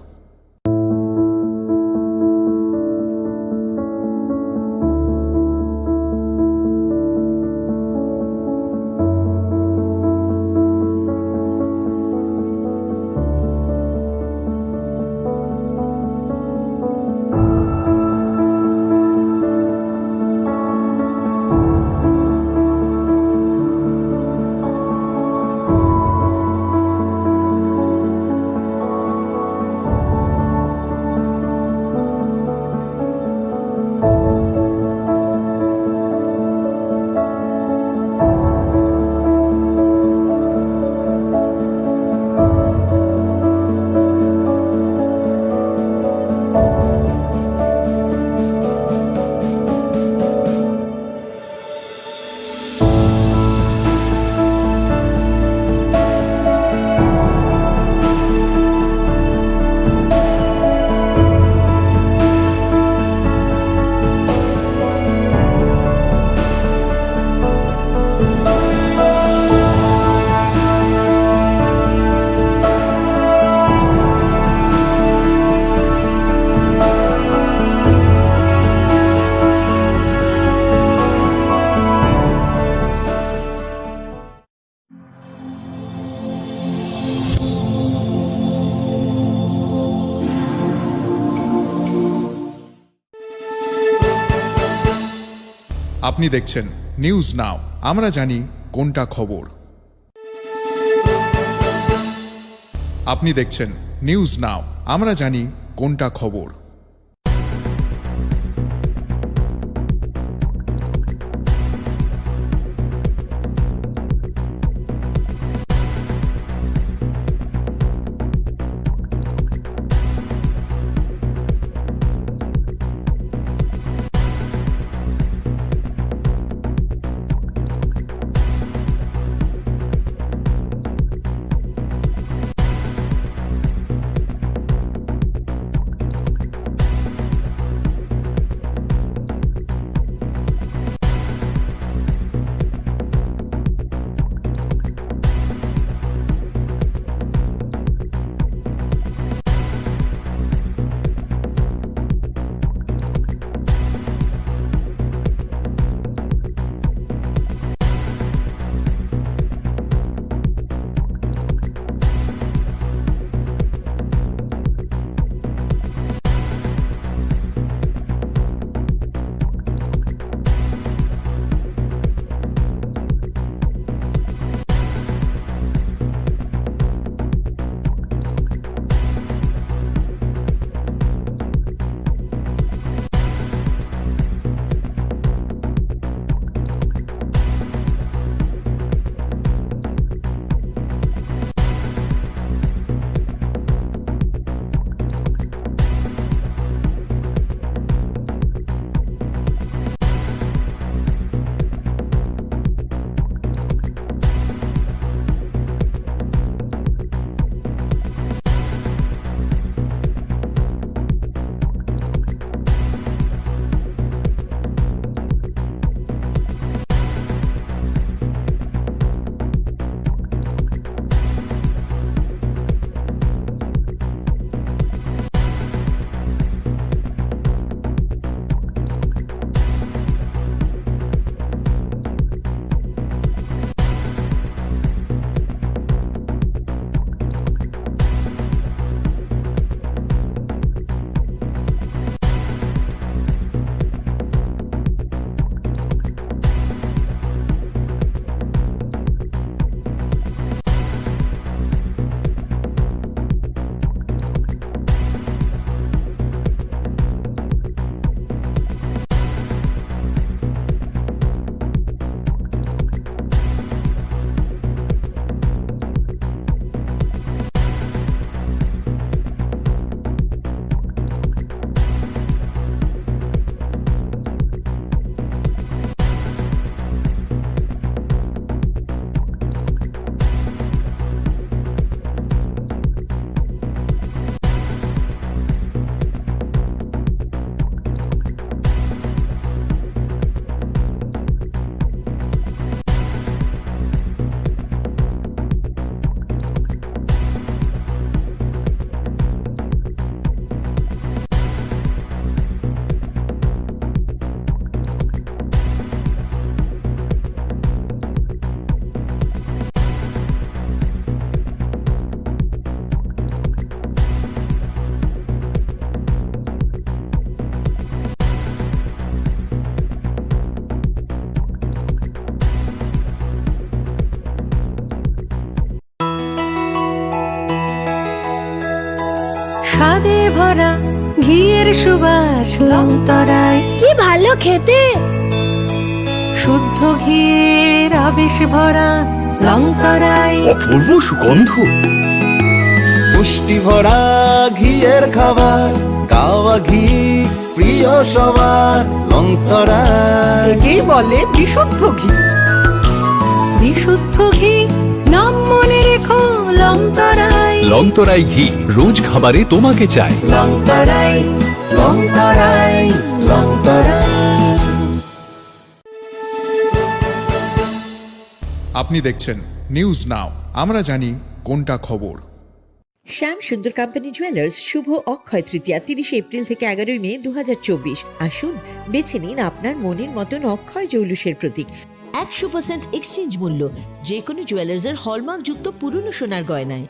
আপনি দেখছেন নিউজ নাও, আমরা জানি কোনটা খবর। আপনি দেখছেন নিউজ নাও, আমরা জানি কোনটা খবর। স্বাদে ভরা ঘিয়ের সুবাস লংতরাই। কি ভালো খেতে! শুদ্ধ ঘিয়ের আবেশ ভরা লংতরাই। অপূর্ব সুগন্ধ। পুষ্টি ভরা ঘিয়ের খাবার, গাওয়া ঘি প্রিয় সবার, লংতরাই। একেই বলে বিশুদ্ধ ঘি। বিশুদ্ধ ঘি, নাম মনে রেখো, লংতরাই। লংতরাই ঘি, রোজ খাবারে তোমাকে চাই। লংতরাই, লংতরাই, লংতরাই। আপনি দেখছেন নিউজ নাও, আমরা জানি কোনটা খবর। শ্যাম সুন্দর কোম্পানি জুয়েলার্স, শুভ অক্ষয় তৃতীয়া, তিরিশে এপ্রিল থেকে এগারোই মে দু হাজার চব্বিশ। আসুন, বেছে নিন আপনার মনের মতন অক্ষয় জৌলুসের প্রতীক। একশো পার্সেন্ট এক্সচেঞ্জ মূল্য, যে কোনো জুয়েলার্সের হলমার্কযুক্ত পুরনো সোনার গয়নায়।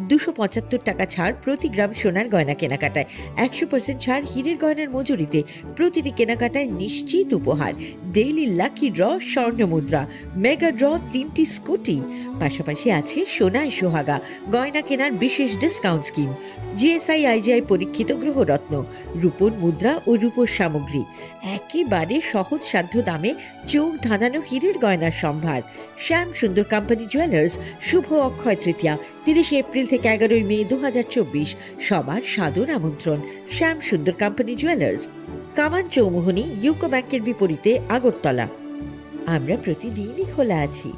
দুশো পঁচাত্তর টাকা ছাড় প্রতি গ্রাম সোনার গয়না কেনাকাটায়, একশো পার্সেন্ট ছাড় হীরের গয়নার মজুরিতে, প্রতিটি কেনাকাটায় নিশ্চিত উপহার, ডেইলি লাকি ড্র, স্বর্ণ মুদ্রা, মেগা ড্র, তিনটি স্কুটি। পাশাপাশি আছে সোনায় সোহাগা, গয়না কেনার বিশেষ ডিসকাউন্ট স্কিম, জিএসআই আইজিআই পরীক্ষিত গ্রহরত্ন, রূপোর মুদ্রা ও রূপোর সামগ্রী। একেবারে সহজসাধ্য দামে চোখ ধাঁধানো হীরের গয়নার সম্ভার। শ্যাম সুন্দর কোম্পানি জুয়েলার্স, শুভ অক্ষয় তৃতীয়া, তিরিশে এপ্রিল থেকে এগারোই মে দু হাজার চব্বিশ। সবার সাদর আমন্ত্রণ। শ্যাম সুন্দর কোম্পানি জুয়েলার্স, কামান চৌমুহনী, ইউকো ব্যাংকের বিপরীতে, আগরতলা। আমরা প্রতিদিনই খোলা আছি।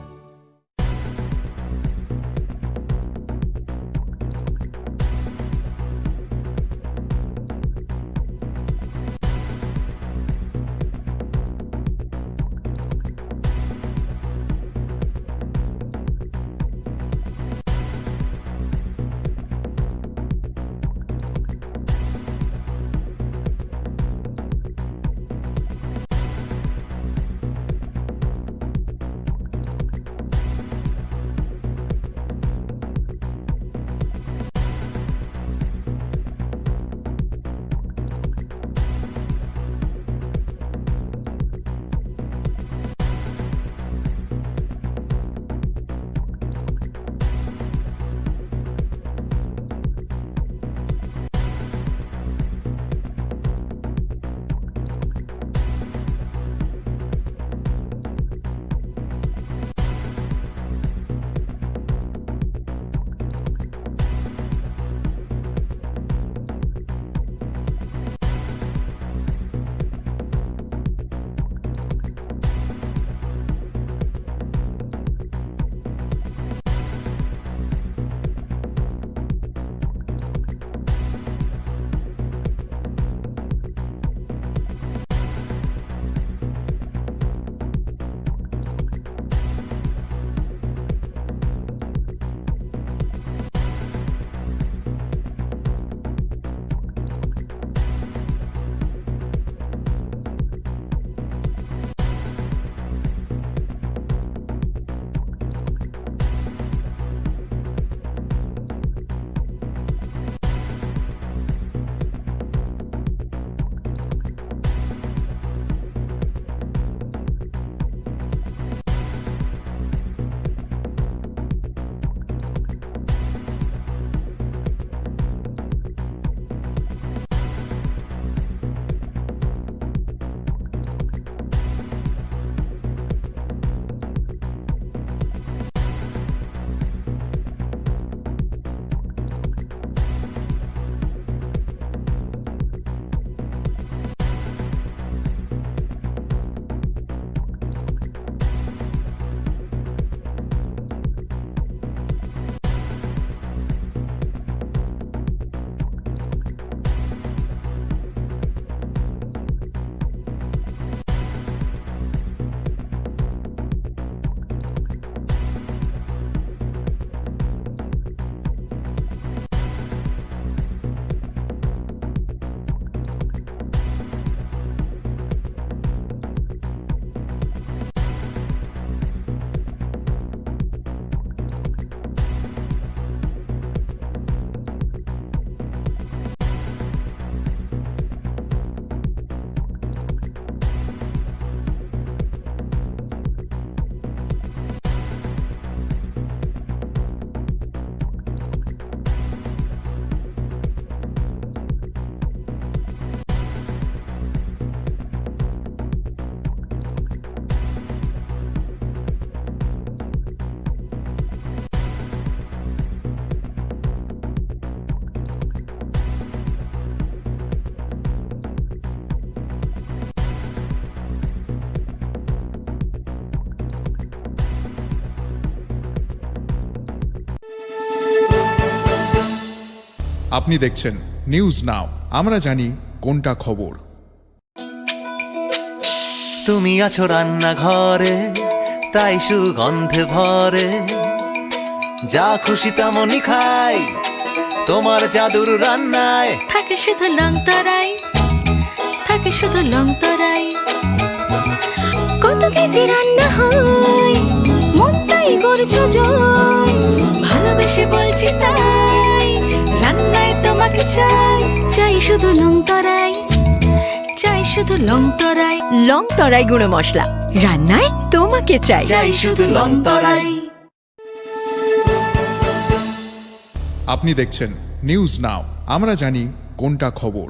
আপনি দেখছেন নিউজ নাও, আমরা জানি কোনটা খবর। তুমি আছো রান্নাঘরে, তাই সুগন্ধে ভরে। যা খুশি তেমনই খাই, তোমার জাদুর রান্নায়। থাকে শুধু লং তরাই, থাকে শুধু লং তরাই। কত কেজি রান্না হয়, মনটাই করছো জয়। ভালোবেসে বলছি তাই, রান্নায় তোমাকে চাই। চাই শুধু লং তরাই, চাই শুধু লং তরাই। লং তরাই গুঁড়ো মশলা, রান্নায় তোমাকে চাই। চাই শুধু লং তরাই। আপনি দেখছেন নিউজ নাও, আমরা জানি কোনটা খবর।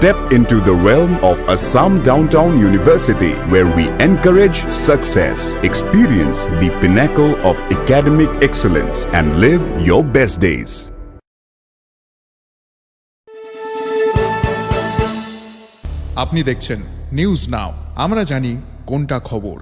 Step into the realm of Assam Downtown University, where we encourage success, experience the pinnacle of academic excellence, and live your best days. আপনি দেখছেন নিউজ নাও, আমরা জানি কোনটা খবর।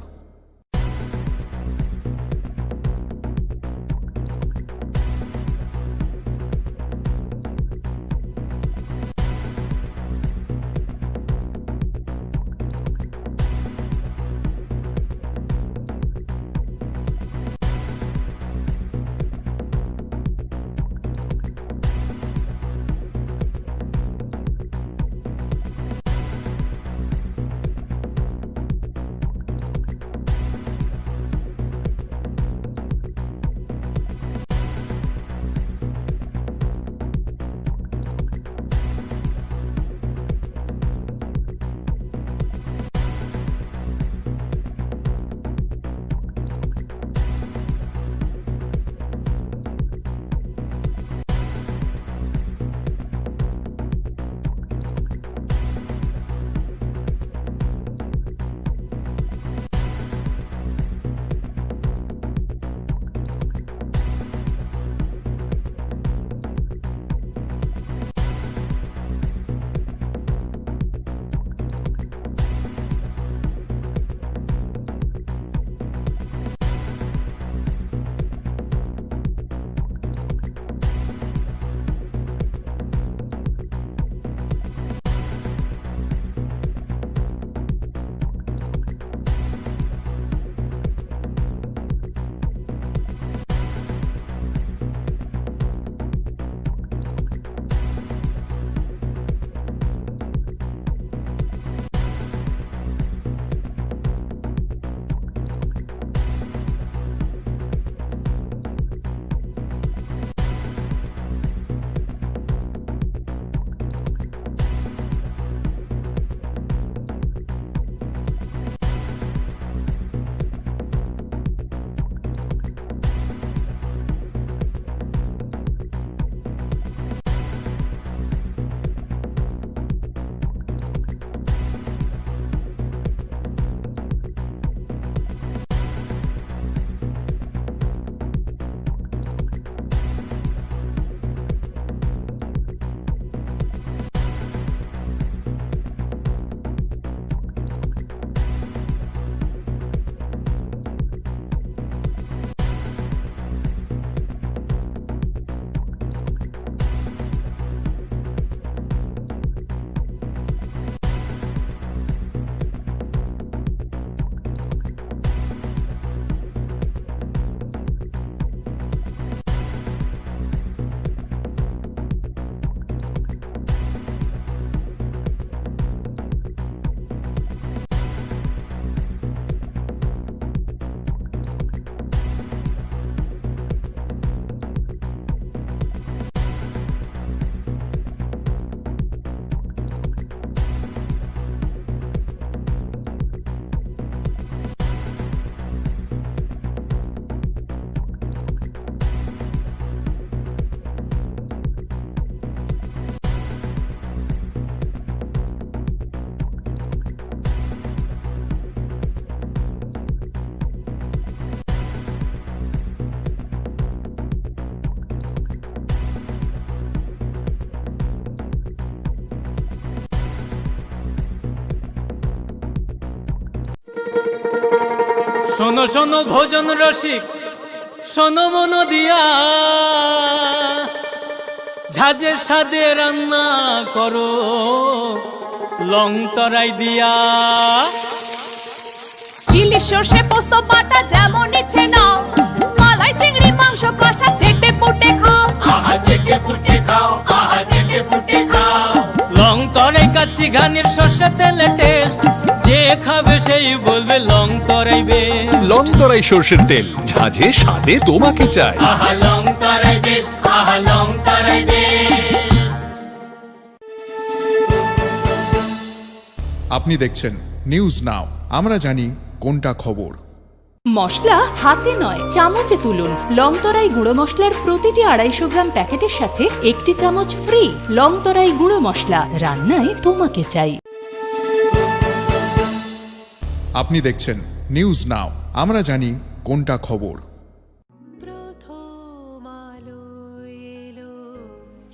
শোনো শোনো ভোজন রসিক, শোনো মন দিয়া, ঝাঁঝের স্বাদে রান্না করো লং তরাই দিয়া। ইলিশ সর্ষে পোস্ত বাটা যেমন ইচ্ছে নাও, মালাই চিংড়ি মাংস কষা চেটে পুটে খাও। আহা চেটে পুটে খাও, আহা চেটে পুটে খাও। লং তরাই কাচ্চি ঘানির সর্ষে তেলে টেস্ট, যে খাবে সেই বলবে লং তরাই বেস্ট। লং তরাই সর্ষের তেল, ঝাঁঝে স্বাদে তোমাকে চাই। আহা লং তরাই বেস্ট, আহা লং তরাই বেস্ট। আপনি দেখছেন নিউজ নাও, আমরা জানি কোনটা খবর। মশলা হাতে নয়, চামচে তুলুন। লং তরাই গুঁড়ো মশলার প্রতিটি আড়াইশো গ্রাম প্যাকেটের সাথে একটি চামচ ফ্রি। লং তরাই গুঁড়ো মশলা, রান্নায় তোমাকে চাই। আপনি দেখছেন নিউজ নাও, আমরা জানি কোনটা খবর। প্রথম আলো এলো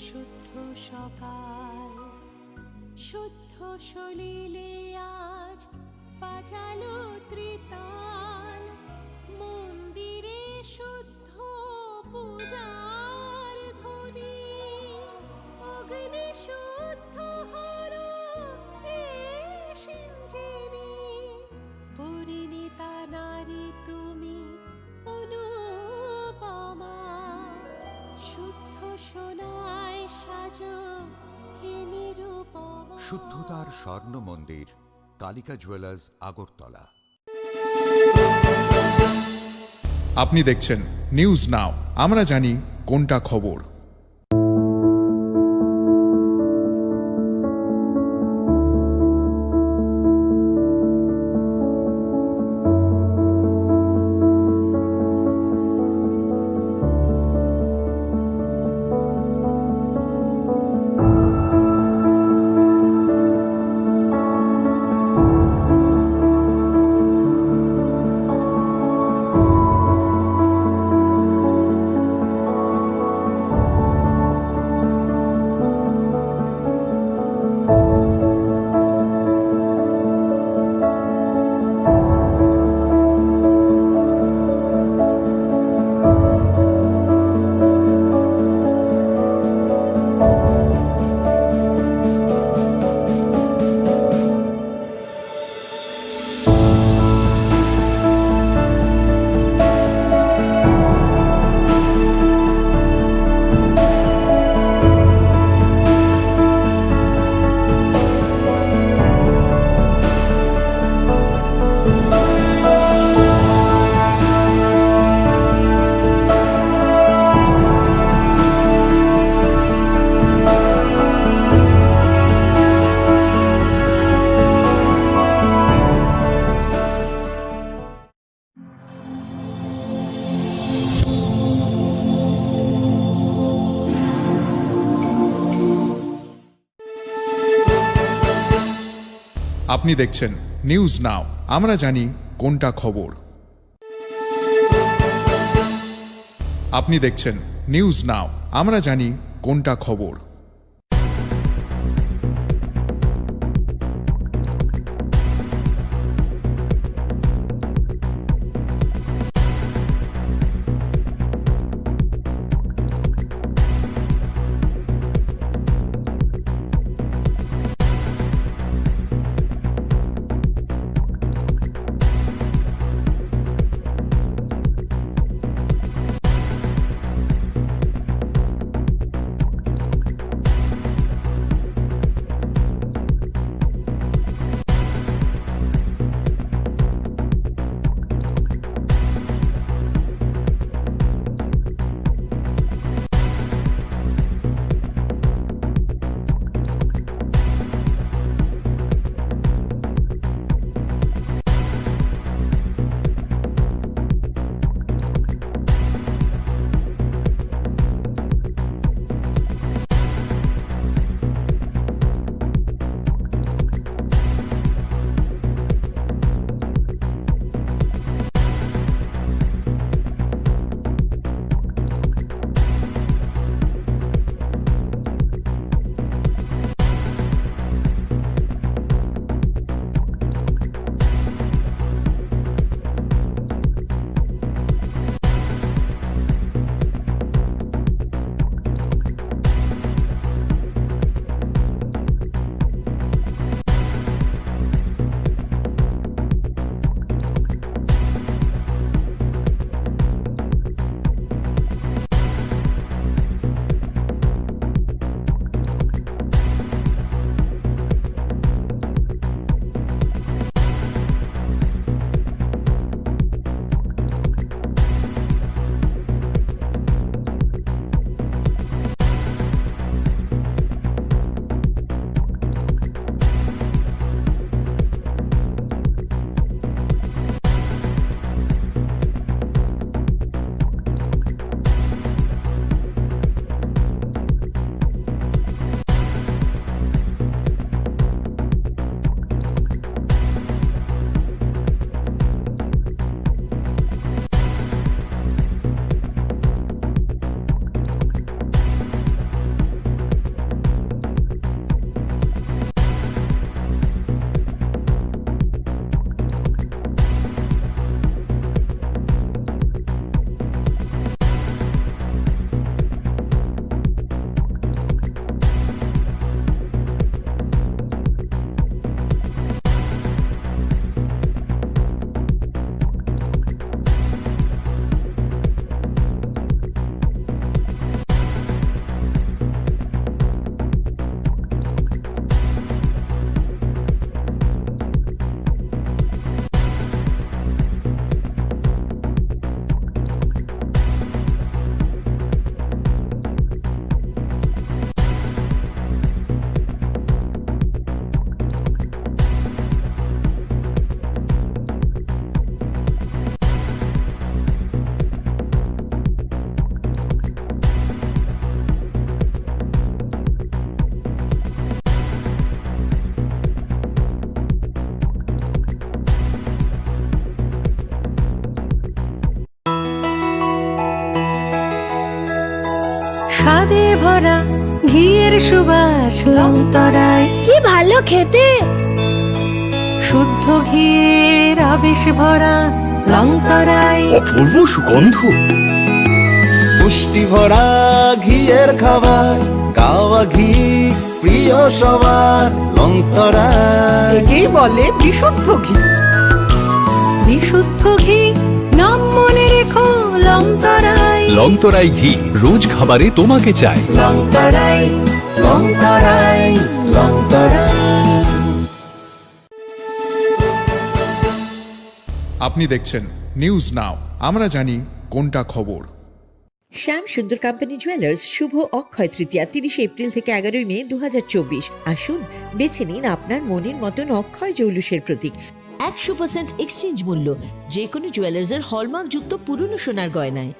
শুদ্ধ সকাল, শুদ্ধ সলিলে আজ বাজালো ত্রিতাল। মন্দিরে শুদ্ধ পূজার ধ্বনি, অগ্নি শুদ্ধ হলো এ সিঞ্জিনী। পরিণীতা নারী তুমি অনুপমা, শুদ্ধ সোনায় সাজো হে নিরুপমা। শুদ্ধতার স্বর্ণ মন্দির, কালিকা জুয়েলার্স, আগরতলা। আপনি দেখছেন নিউজ নাও, আমরা জানি কোনটা খবর। আপনি দেখছেন নিউজ নাও, আমরা জানি কোনটা খবর। আপনি দেখছেন নিউজ নাও, আমরা জানি কোনটা খবর। ভরা ঘিয়ের সুবাস লংতরাই। কি ভালো খেতে। শুদ্ধ ঘিয়ের আবেশ ভরা লংতরাই। অপূর্ব সুগন্ধ। পুষ্টি ভরা ঘিয়ের খাবার, গাওয়া ঘি প্রিয় সবার, লংতরাই। একেই বলে বিশুদ্ধ ঘি। বিশুদ্ধ ঘি, নাম মনে রেখো, লংতরাই। লংতরাই ঘি, রোজ খাবারে তোমাকে চাই। লংতরাই, লংতরাই, লংতরাই। আপনি দেখছেন নিউজ নাও, আমরা জানি কোনটা খবর। শ্যাম সুন্দর কোম্পানি জুয়েলার্স, শুভ অক্ষয় তৃতীয়া, তিরিশে এপ্রিল থেকে এগারোই মে দু হাজার চব্বিশ। আসুন, বেছে নিন আপনার মনের মতন অক্ষয় জৌলুসের প্রতীক। একশো পার্সেন্ট এক্সচেঞ্জ মূল্য, যে কোনো জুয়েলার্সের হলমার্কযুক্ত পুরনো সোনার গয়নায়।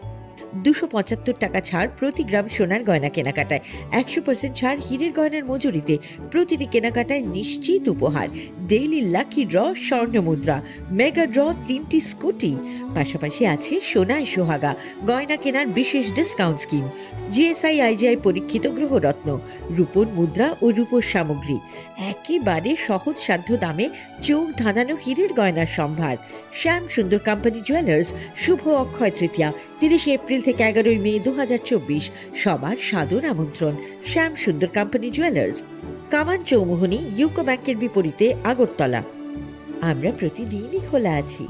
দুশো পঁচাত্তর টাকা ছাড় প্রতি গ্রাম সোনার গয়না কেনাকাটায়, একশো পার্সেন্ট ছাড় হীরের গয়নার মজুরিতে, প্রতিটি কেনাকাটায় নিশ্চিত উপহার, ডেইলি লাকি ড্র, স্বর্ণ মুদ্রা, মেগা ড্র, তিনটি স্কুটি, পাশাপাশি আছে সোনায় সোহাগা, গয়না কেনার বিশেষ ডিসকাউন্ট স্কিম, জিএসআই আইজিআই পরীক্ষিত গ্রহরত্ন, রূপোর মুদ্রা ও রূপোর সামগ্রী, একেবারে সহজসাধ্য দামে চোখ ধাঁধানো হীরের গয়নার সম্ভার। শ্যাম সুন্দর কোম্পানি জুয়েলার্স, শুভ অক্ষয় তৃতীয়া, তিরিশে এপ্রিল থেকে এগারোই মে দু হাজার চব্বিশ। সবার সাদর আমন্ত্রণ। শ্যাম সুন্দর কোম্পানি জুয়েলার্স, কামান চৌমুহনী, ইউকো ব্যাংকের বিপরীতে, আগরতলা। আমরা প্রতিদিনই খোলা আছি।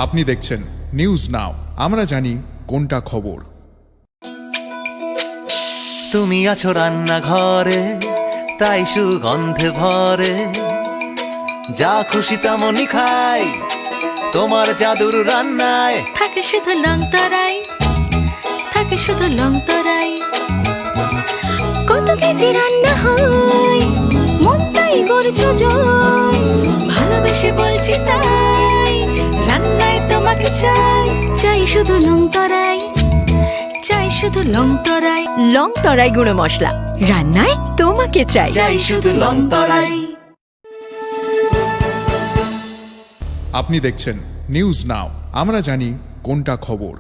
আপনি দেখছেন নিউজ নাও, আমরা জানি কোনটা খবর। তুমি আছো রান্নাঘরে, তাই সুগন্ধে ভরে। যা খুশি তেমনই খাই, তোমার জাদুর রান্নায়। থাকে শুধু লং তরাই, থাকে শুধু লং তরাই। কত কেজি রান্না হয়, মন তাই করছো জয়। ভালোবেসে বলছি তাই, রান্নায় তোমাকে চাই। চাই শুধু লং তরাই, চাই শুধু লং তরাই। লং তরাই গুঁড়ো মশলা, রান্নায় তোমাকে চাই। চাই শুধু লং তরাই। আপনি দেখছেন নিউজ নাও, আমরা জানি কোনটা খবর।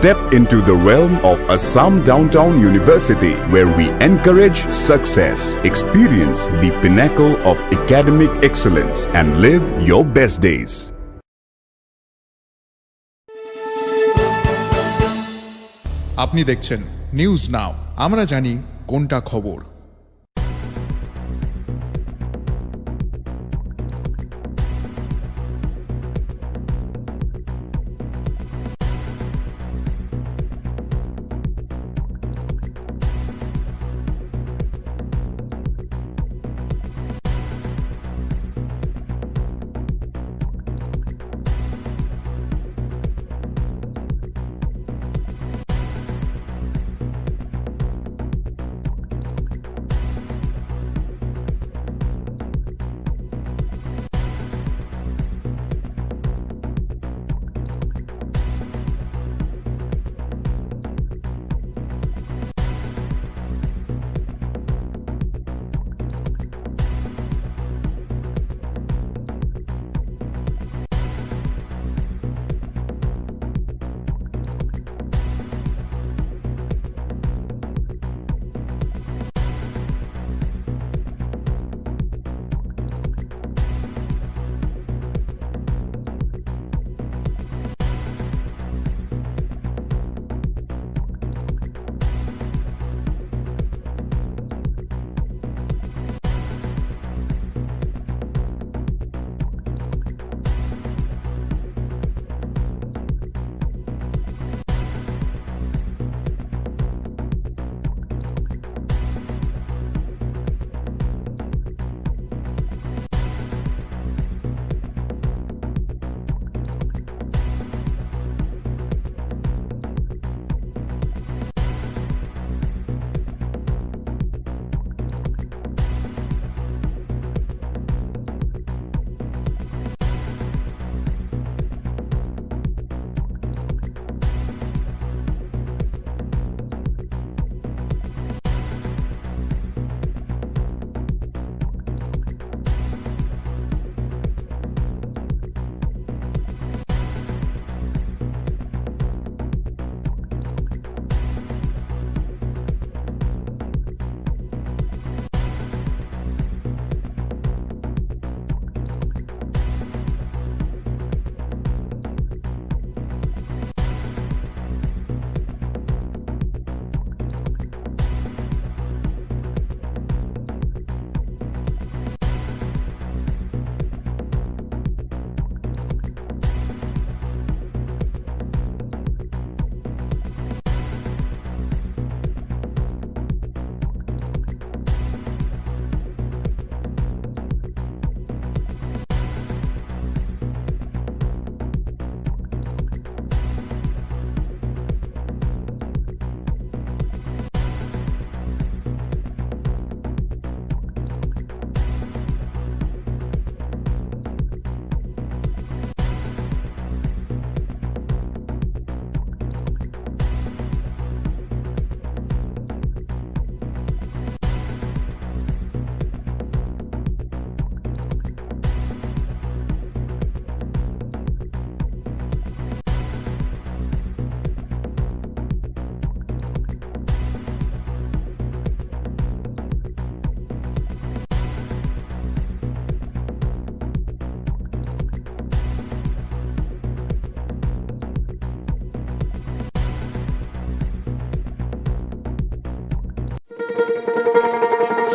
Step into the realm of Assam Downtown University, where we encourage success, experience the pinnacle of academic excellence, and live your best days. আপনি দেখছেন নিউজ নাও, আমরা জানি কোনটা খবর।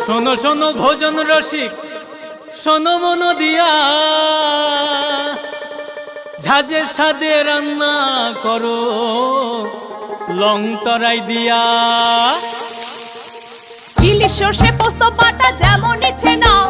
শোনো শোনো ভোজন রসিক, শোনো মন দিয়া, ঝাঁঝের স্বাদে রান্না করো লং তরাই দিয়া। ইলিশ সর্ষে পোস্ত বাটা যেমন ইচ্ছে নাও,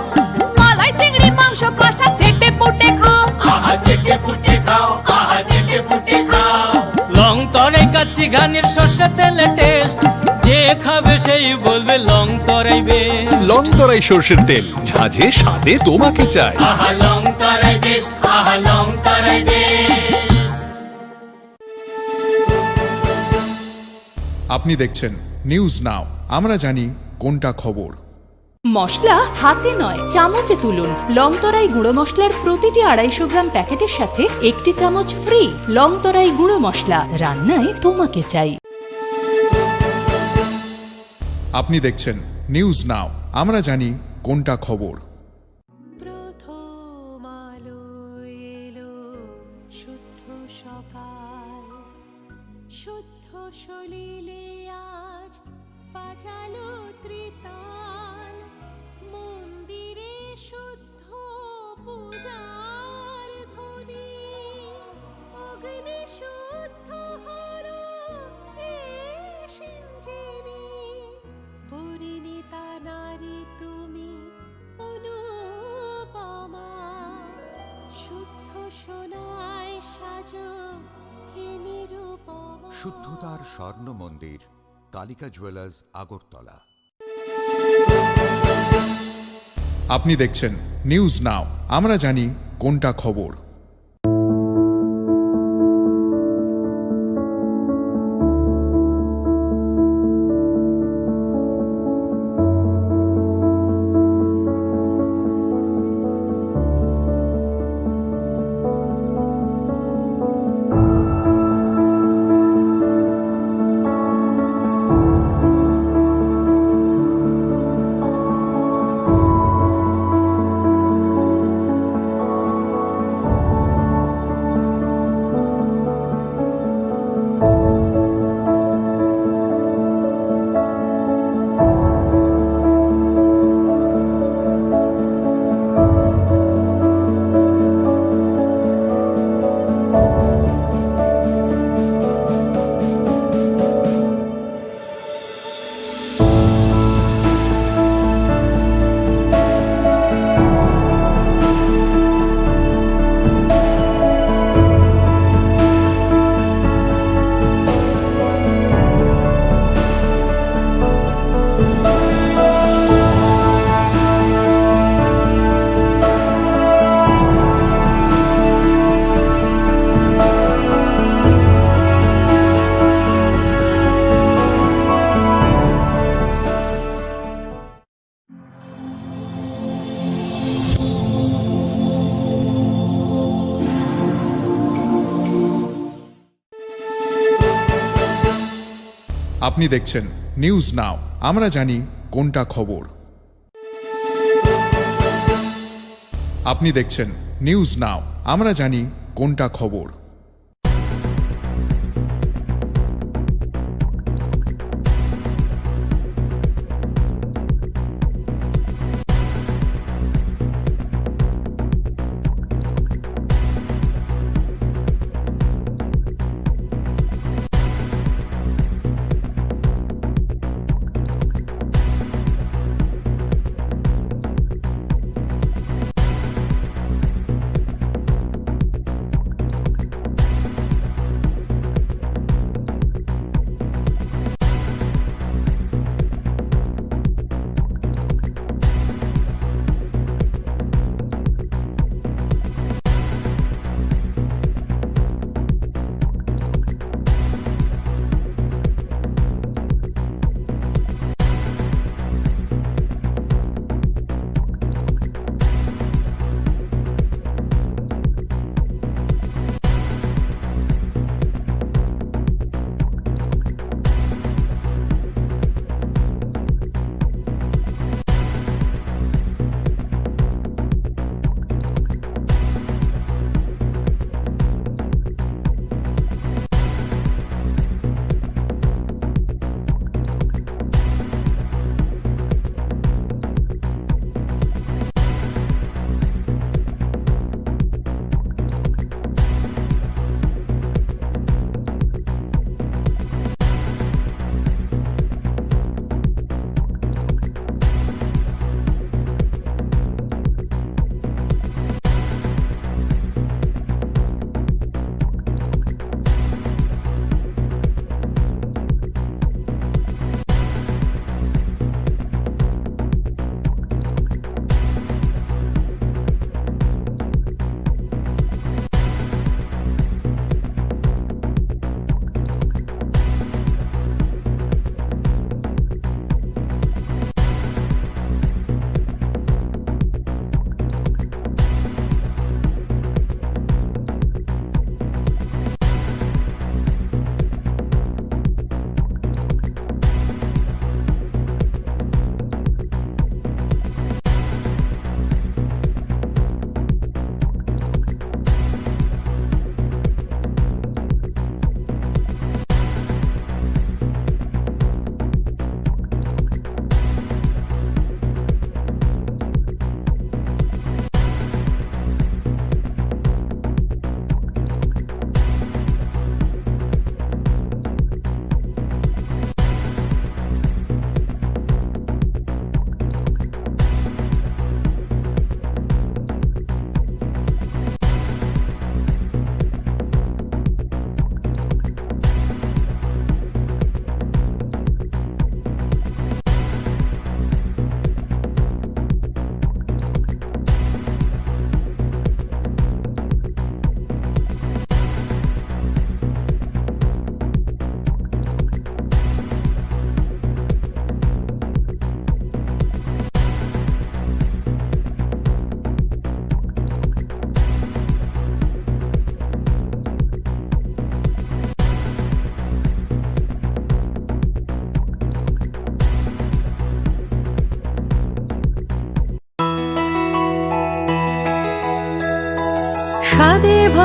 মালাই চিংড়ি মাংস কষা চেটে পুটে খাও। আহা চেটে পুটে খাও, আহা চেটে পুটে খাও। লং তরাই কাচ্চি ঘানির সর্ষে তেলে টেস্ট, যে খাবে সেই বলবে লং তরাই বেস্ট। লং তরাই সর্ষের তেল, ঝাঁঝে স্বাদে তোমাকে চাই। আহা লং তরাই বেস্ট, আহা লং তরাই বেস্ট। আপনি দেখছেন নিউজ নাও, আমরা জানি কোনটা খবর। মশলা হাতে নয়, চামচে তুলুন। লং তরাই গুঁড়ো মশলার প্রতিটি আড়াইশো গ্রাম প্যাকেটের সাথে একটি চামচ ফ্রি। লং তরাই গুঁড়ো মশলা, রান্নায় তোমাকে চাই। আপনি দেখছেন নিউজ নাও, আমরা জানি কোনটা খবর। প্রথম আলো এলো শুদ্ধ সকাল, শুদ্ধ সলিলে আজ বাজালো ত্রিতাল। মন্দিরে শুদ্ধ পূজার ধ্বনি, অগ্নি শুদ্ধ হলো এ সিঞ্জিনী। পরিণীতা নারী তুমি অনুপমা, শুদ্ধ সোনায় সাজো হে নিরুপমা। শুদ্ধতার স্বর্ণ মন্দির, কালিকা জুয়েলার্স, আগরতলা। আপনি দেখছেন নিউজ নাও, আমরা জানি কোনটা খবর। আপনি দেখছেন নিউজ নাও, আমরা জানি কোনটা খবর। আপনি দেখছেন নিউজ নাও, আমরা জানি কোনটা খবর।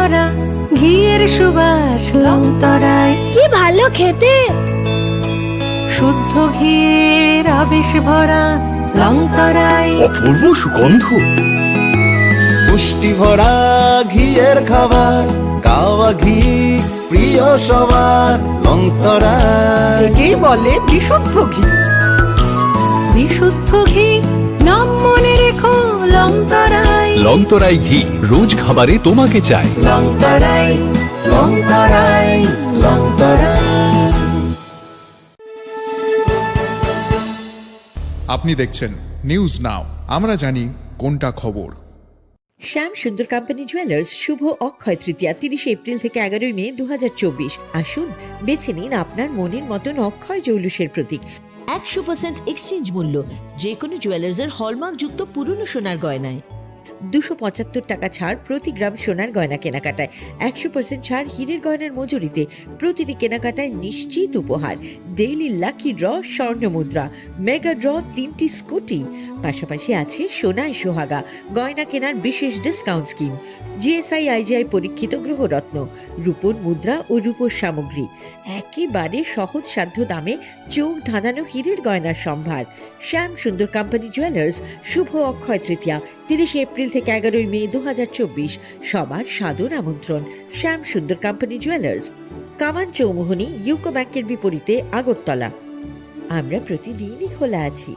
ঘিয়ের সুবাস লংতরাই। কি ভালো খেতে। শুদ্ধ ঘিয়ের আবেশ ভরা লংতরাই। অপূর্ব সুগন্ধ। পুষ্টি ভরা ঘিয়ের খাবার, কাওয়া ঘি প্রিয় সবার, লংতরাই। একেই বলে বিশুদ্ধ ঘি। বিশুদ্ধ ঘি, নাম মনে রেখো, লংতরাই। লংতরাই ঘি, রোজ খাবারে তোমাকে চাই। লংতরাই, লংতরাই, লংতরাই। আপনি দেখছেন নিউজ নাও, আমরা জানি কোনটা খবর। শ্যাম সুন্দর কোম্পানি জুয়েলার্স, শুভ অক্ষয় তৃতীয়া, তিরিশে এপ্রিল থেকে এগারোই মে দু হাজার চব্বিশ। আসুন, বেছে নিন আপনার মনের মতন অক্ষয় জৌলুসের প্রতীক। একশো পার্সেন্ট এক্সচেঞ্জ মূল্য, যে কোনো জুয়েলার্সের হলমার্কযুক্ত পুরনো সোনার গয়নায়। দুশো পঁচাত্তর টাকা ছাড় প্রতি গ্রাম সোনার গয়না কেনাকাটায়, একশো পার্সেন্ট ছাড় হীরের গয়নার মজুরিতে, প্রতিটি কেনাকাটায় নিশ্চিত উপহার, ডেইলি লাকি ড্র, স্বর্ণ মুদ্রা, মেগা ড্র, তিনটি স্কুটি, পাশাপাশি আছে সোনায় সোহাগা, গয়না কেনার বিশেষ ডিসকাউন্ট স্কিম, জিএসআই আইজিআই পরীক্ষিত গ্রহরত্ন, রূপোর মুদ্রা ও রূপোর সামগ্রী, একেবারে সহজসাধ্য দামে চোখ ধাঁধানো হীরের গয়নার সম্ভার। শ্যাম সুন্দর কোম্পানি জুয়েলার্স, শুভ অক্ষয় তৃতীয়া, তিরিশে এপ্রিল থেকে এগারোই মে দু হাজার চব্বিশ। সবার সাদর আমন্ত্রণ। শ্যাম সুন্দর কোম্পানি জুয়েলার্স, কামান চৌমুহনী, ইউকো ব্যাংকের বিপরীতে, আগরতলা। আমরা প্রতিদিনই খোলা আছি।